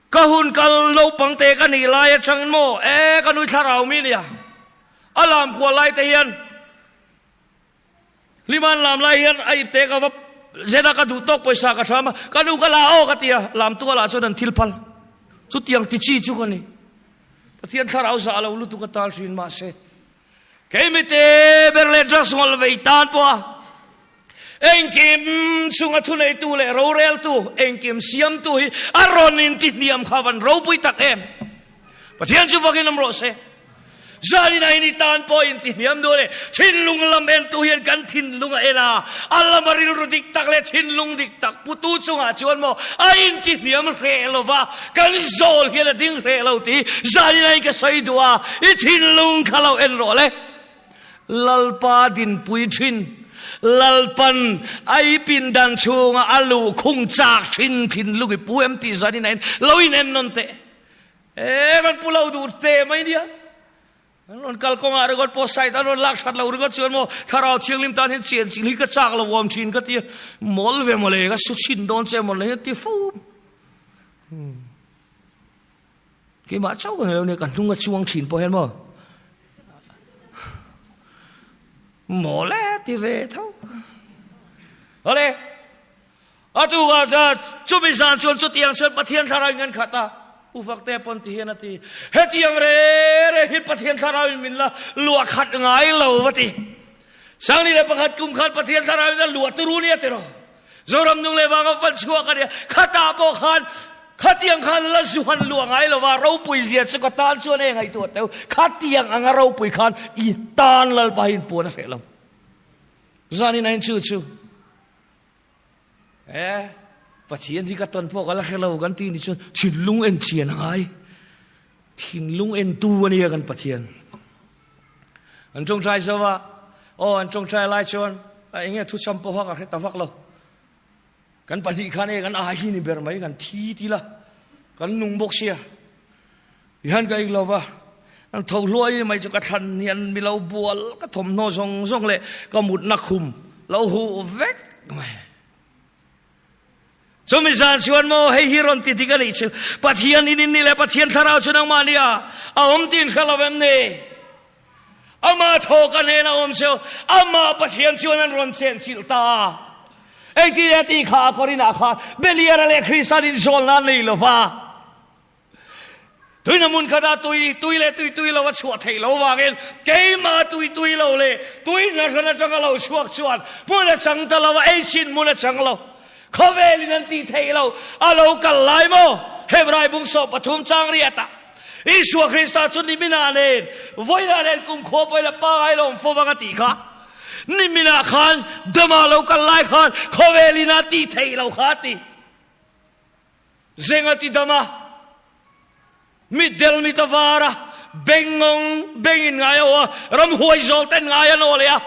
Ka hun kal naupang te ka nih lai atangin maw? E ka nui thlarau mi nia. A lam kual lai te hian Hliman lam lai hian a ipte ka va zena ka duh tawk pawisa ka tham a, ka nu ka la aw ka ti a, lam tualah chuan an thil phal. Chutiang ti chi chu ka ni. Pathian thlarau zah lo lutuk a tal thin mahse. Keimi te ber leh drugs ngawlh vei tan pawha engkim chunga thuneitu leh roreltu, engkim siamtu hi a rawn intihniam kha van ropui tak em. Pathian chu vakin awm rawh se. Zanin a ini tan pawh intihniam duh leh thinlung lam entu hian kan thinlung a en a, a lama rilru dik tak leh thinlung dik tak putu chungah chuan maw a intihniam hreh lo va, Kan zawl hian a ding hreh lo tih zanin aiin ka sawi duh a, i thinlung kha lo en rawh le. Lalpa dinpui thin, Lalpan a i pindan chhunga a luh khung chak thin thinlung i pu em tih zanin aiin lo in en nawn teh. E, kan pu lo duh teh mai nia. An rawn kal kawngah ringawt pawh site an rawn lak that lo ringawt chuan maw Thlarau Thianghlim tan hian chian chilh hi ka chak lo awm thin ka ti a, mawl ve mawle ka su chhin dawn che mawle hian ti fo. Keimah chauh ka ni lo nia, ka hnung a chuang thin pawh hian maw. Mawl e ti ve tho. Awle, a tukah chuan chumi zan chuan chutiang chuan Pathian thlarau in kan khat a. Pu Fakte pawn ti hian a ti, Hetiang re re hi Pathian thlarau in min la luah khat ngai lo va ti. 2001 kum khan Pathian thlarau in a luah turu nia tiraw. Zoram nung leh vanga van chhuak a nia. Khatah pawh khan khatiang khan la zu han luah ngai lo va, ropui zia chu ka tan chuan e ngaihtuah teu. Khatiang anga ropui khan i tan Lalpa hi inpuan a hreh lo. Zanin ain chu chu e Pathian hi ka tawn pawh ka la hre lo kan ti ni chuan thinlung en chian a ngai. Thinlung entu a nia kan Pathian. An tawngtai zo a, aw an tawngtai lai chuan a enge thu cham pawha ka hre ta vak lo. Kan pahnih khan e kan a hi ni ber mai kan thi ti la, kan nung bawk sia. Ihan ka ik lova, an tho hluai mai chu ka thlan hian mi lo bual ka thawmhnaw zawng zawng leh ka mutna khum lo huh vek mai. Chumi zan chuan maw hei hi rawn ti dik a nih chu, Pathian in in nih leh Pathian thlarau chu nangmah nia a awm tih in hre lo em ni? Amah thaw ka hnena awm chu amah Pathian chuan an rawn chenchilh ta a. Engtin nge tih kha a kawrinah khan Beliara leh Krista'n inzawlna an nei lo va. Tuina hmun khatah tui tui leh tui tui lo a chhuah theih lo vangin keimah tui tui lo leh tui hna hran atanga lo chhuak chuan hmun a chang ta lo a, ei chin hmun a chang lo. Khawvelin an tih theih lo, a lo kal lai maw? Hebrai bung sawh pathum chang riatah Isua Krista chu niminah nen vawiinah nen kumkhua pawhin a pangai lo awm fo vang a tih kha. Niminah khan dama lo kal lai khan khawvelin a tih theih lo kha a ti. Zeng a ti dam a, mitdel mit a var a, bengngawng beng in ngai a aw a, ramhuai zawl ten ngai an aw leh a,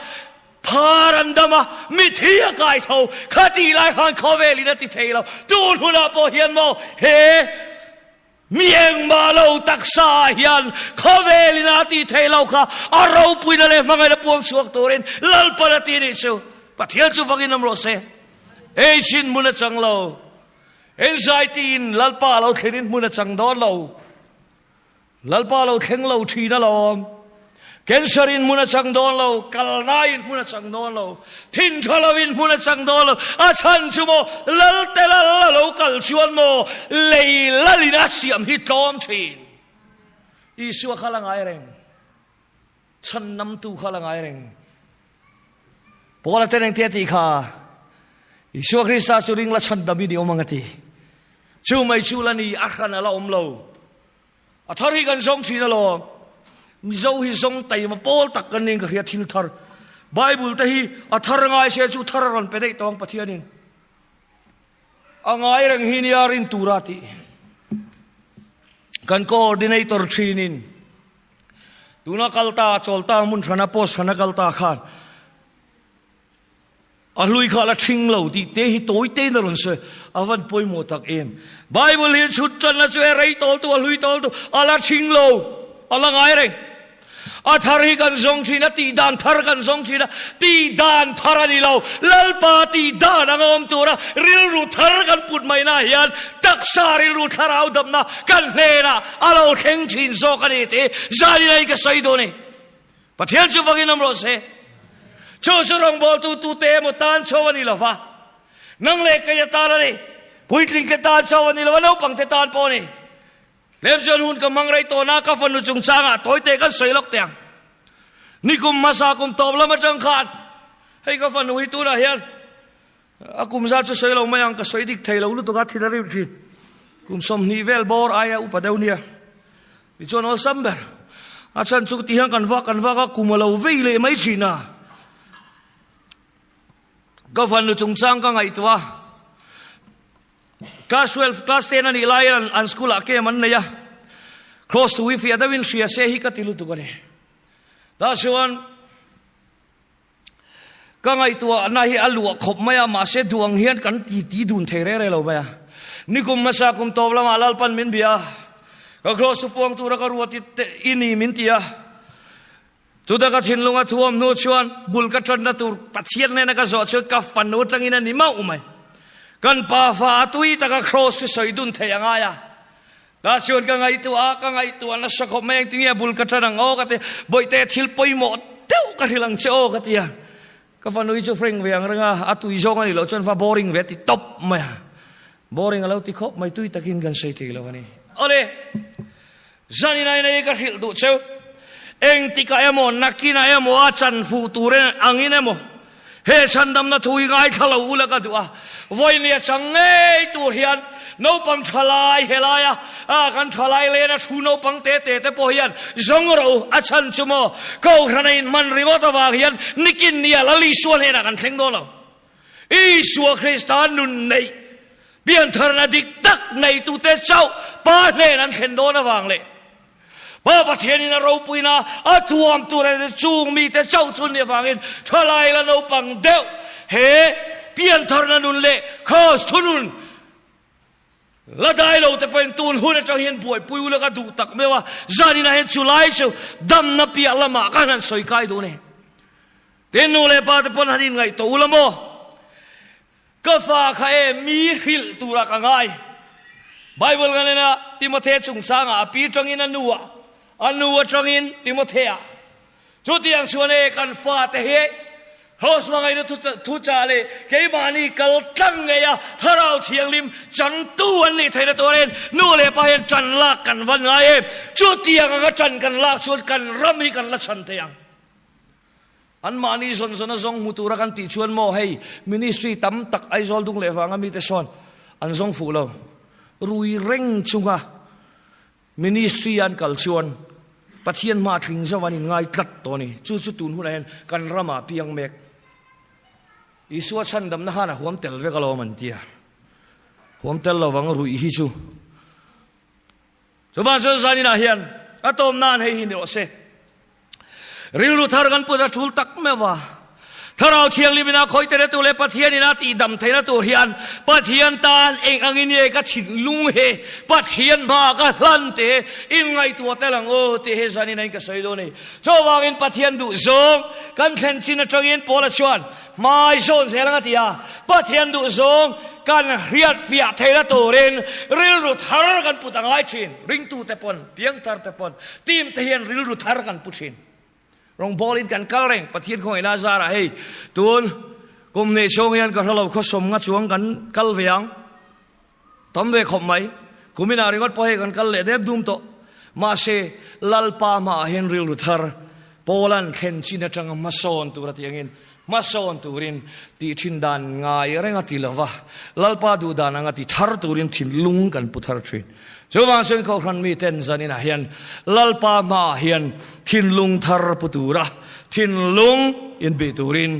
phar an dam a, mithi a kai tho, khatih lai khan khawvel in a ti thei lo, tun hunah pawh hian maw he mi engmah lo taksa ah hian khawvel in a ti thei lo kha a ropuina leh hmangaihna puang chhuak turin Lalpan a ti nih chu Pathian chu vangin awm rawh se. Ei chin hmun a chang lo. Anxiety in Lalpa a lo thlen in hmun a chang dawn lo. Lalpa a lo thleng lo thin alawm. Cancer in hmun a chang dawn lo, kalna in hmun a chang dawn lo, thin tha lo in hmun a chang dawn lo. A chhan chu maw Lalte lal a lo kal chuan maw lei lal in a siam hi tlawm thin. Isua kha la ngai reng. Chhan namtu kha la ngai reng. Paula ten engtia tih kha Isua Krista chu ring la chhan dam i ni awm ang a ti. Chu mai chu la ni a hran a la awm lo. A thar hi kan zawng thin alawm. Mizo hi zawng taima pawl tak kan niin ka hria thil thar. Bible te hi a thar ngai se chu thar a rawn pe daih tawng Pathianin. A ngai reng hi nia rin tura tih. Kan coordinator thinin Tuna kal ta, chawl ta, hmun hrana post hrana kal ta khan a hlui kha la thing lo tih te hi tawi te in a rawn sawi. A van pawimawh tak em. Bible hi chhut tanna chu e rei tawl tu, a hlui tawl tu, a la thing lo, a la ngai reng. A thar hi kan zawng thin a, tih dan thar kan zawng thin a, tih dan thar a ni lo. Lalpa tih dan anga awm tura rilru thar kan put mai na hian taksa rilru thlarau damna kan hnenah A lo thleng thin zawk a ni tih zanin aiin ka sawi duh a ni. Pathian chu vangin awm rawh se. Chu chu rawngbawltu tute emaw tan chho a ni lo va, nang leh kei atan a ni. Puitlingte tan chho a ni lo va, naupangte tan pawh a ni. Tlem chuan hun ka hmang rei tawh na, ka fanu chungchangah tawite kan sawi lawk teh ang. Nikum hmasa kum tawp lam atang khan hei ka fanu hi tunah hian A kum zat chu sawi lo mai ang, ka sawi dik thei lo lutuk a, thil a rim thin. Kum 20 vel bawr aia upa deuh nia. Tichuan awlsam ber. A chhan chu ti hian kan vak kan vak a, kum a lo vei leh mai thin a. Ka vannu chungchang ka ngaihtuah a. Class 12, class 10 a nih laiin an school ah camp an nei a. Cross thu hi fiah deuhin hria se hi ka ti lutuk a ni. Tah chuan Ka ngaihtuahna hi a luah khawp mai a, mahse duh ang hian kan ti ti dun thei reng reng lo mai a. Nikum hmasa kum tawp lamah Lalpan min bia a, ka cross chu puang tura ka ruat i ni min ti a. Chuta ka thinlung a thuam hnu chuan bul ka tanna tur Pathian hnena ka zawh chuan ka fanu atangin a ni mauh mai. Kan pa fa a tui taka cross chu sawi dun thei a ngai a. Tah chuan ka ngaihtuah a, ka ngaihtuah nasa khawp mai, engtin nge a bul ka ṭan ang aw ka ti, Bawihte thil pawimawh deuh ka hrilh ang che aw ka ti a. Ka fanu hi chu frank ve ang reng a, a tui zawng a nih loh chuan va boring ve a ti tawp mai a. Boring a lo ti khawp mai, tui takin kan sawi thei lo a ni. Awle, zanin aina hi ka hrilh duh cheu, engtikah emaw, nakinah emaw a chan fuh tur angin emaw, He chhandamna thu hi ngaithla lo ula ka duh a, vawinia chang ngei tur hian naupang thalai helaia kan thalai lena thu naupang te te te pawh hian zawng rawh u, a chhan chu maw Kohhran a inhman ringawt avang hian nikin nia Lal Isua hnenah kan thleng dawn lo. Isua Krista nun neih piantharna dik tak neitute chauh Pa hnen an thlen dawn avang leh Pa Pathianin a ropuina a thuam tur a ni chung mite chauh chu ni avangin thalai la naupang deuh he piantharna nun leh Kraws thunun la dai lo te pawhin tun hun atang hian buaipui ula ka duh tak meuh a, zaninah hian chulai chu damna piah lamah khan han sawi kai duh a ni. Tin nu leh pa te pawn han inngaih tawh ula maw? Ka fa kha e mi hrilh tura ka ngai. Bible kan en a, Timothea chungchangah a pi tangin a nu a, a nu atangin Timothea. Chutiang chuan e kan fate hi Kraws hmangaihna thuchah leh keimahni kal tlang ngei a Thlarau Thianghlim changtu an nih theihna turin nu leh pa hian tan lak kan van ngai em. Chutiang anga tan kan lak chuan kan ram hi kan la chhan thei ang. Anmahni zawn zawn a zawng hmu tura kan tih chuan maw hei ministry tam tak Aizawl dung leh vanga mite sawn an zawng fuh lo. Rui reng chunga ministry an kal chuan Pathian hma tling zo an inngai tlat tawh a ni. Chu chu tun hunah hian kan ramah piang mek. Isua chhandamna khan a huam tel vek alawm an tia. Huam tel lovang ruih hi chu. Chuvang chuan zaninah hian a tawm nan hei hi ni rawh se. Rilru thar kan put a tul tak meuh a. Thlarau Thianghlim ina khawih tehna tur leh Pathian ina tihdam theihna tur hian Pathian tan eng angin nge ka thinlung he Pathian hmaah ka hlan te inngaihtuah tel ang aw tih hi zanin ain ka sawi dawn a ni. Chuvangin Pathian duh zawng kan thlen chin atangin Paula chuan Hmai zawn zel ang a ti a, Pathian duh zawng kan hriat fiah theihna turin rilru thar kan put a ngai thin. Ringtute pawn, piangthar te pawn, team te hian rilru thar kan pu thin. Rawngbawlin kan kal reng, Pathian khawngaihna a zarah hei tun kum nei chhung hian ka hrelo khawsawm nga chuang kan kal ve ang. Tam ve khawp mai. Kuminah ringawt pawh hei kan kal leh dep dum tawh. Mahse, Lalpa hmaah hian rilru thar Paula'n thlen chin atanga hmasawn tur a tih angin hmasawn turin tih thin dan ngai reng a ti lo va, Lalpa duh dan anga ti thar turin thinlung kan pu thar thin. Chuvang chuan Kohhran miten zaninah hian Lalpa hmaah hian thinlung thar pu tura thinlung inbih turin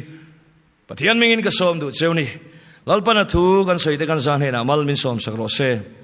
Pathian mingin ka sawm duh cheu ni. Lalpana thu kan sawi te kan zah hnenah mal min sawm sak rawh se.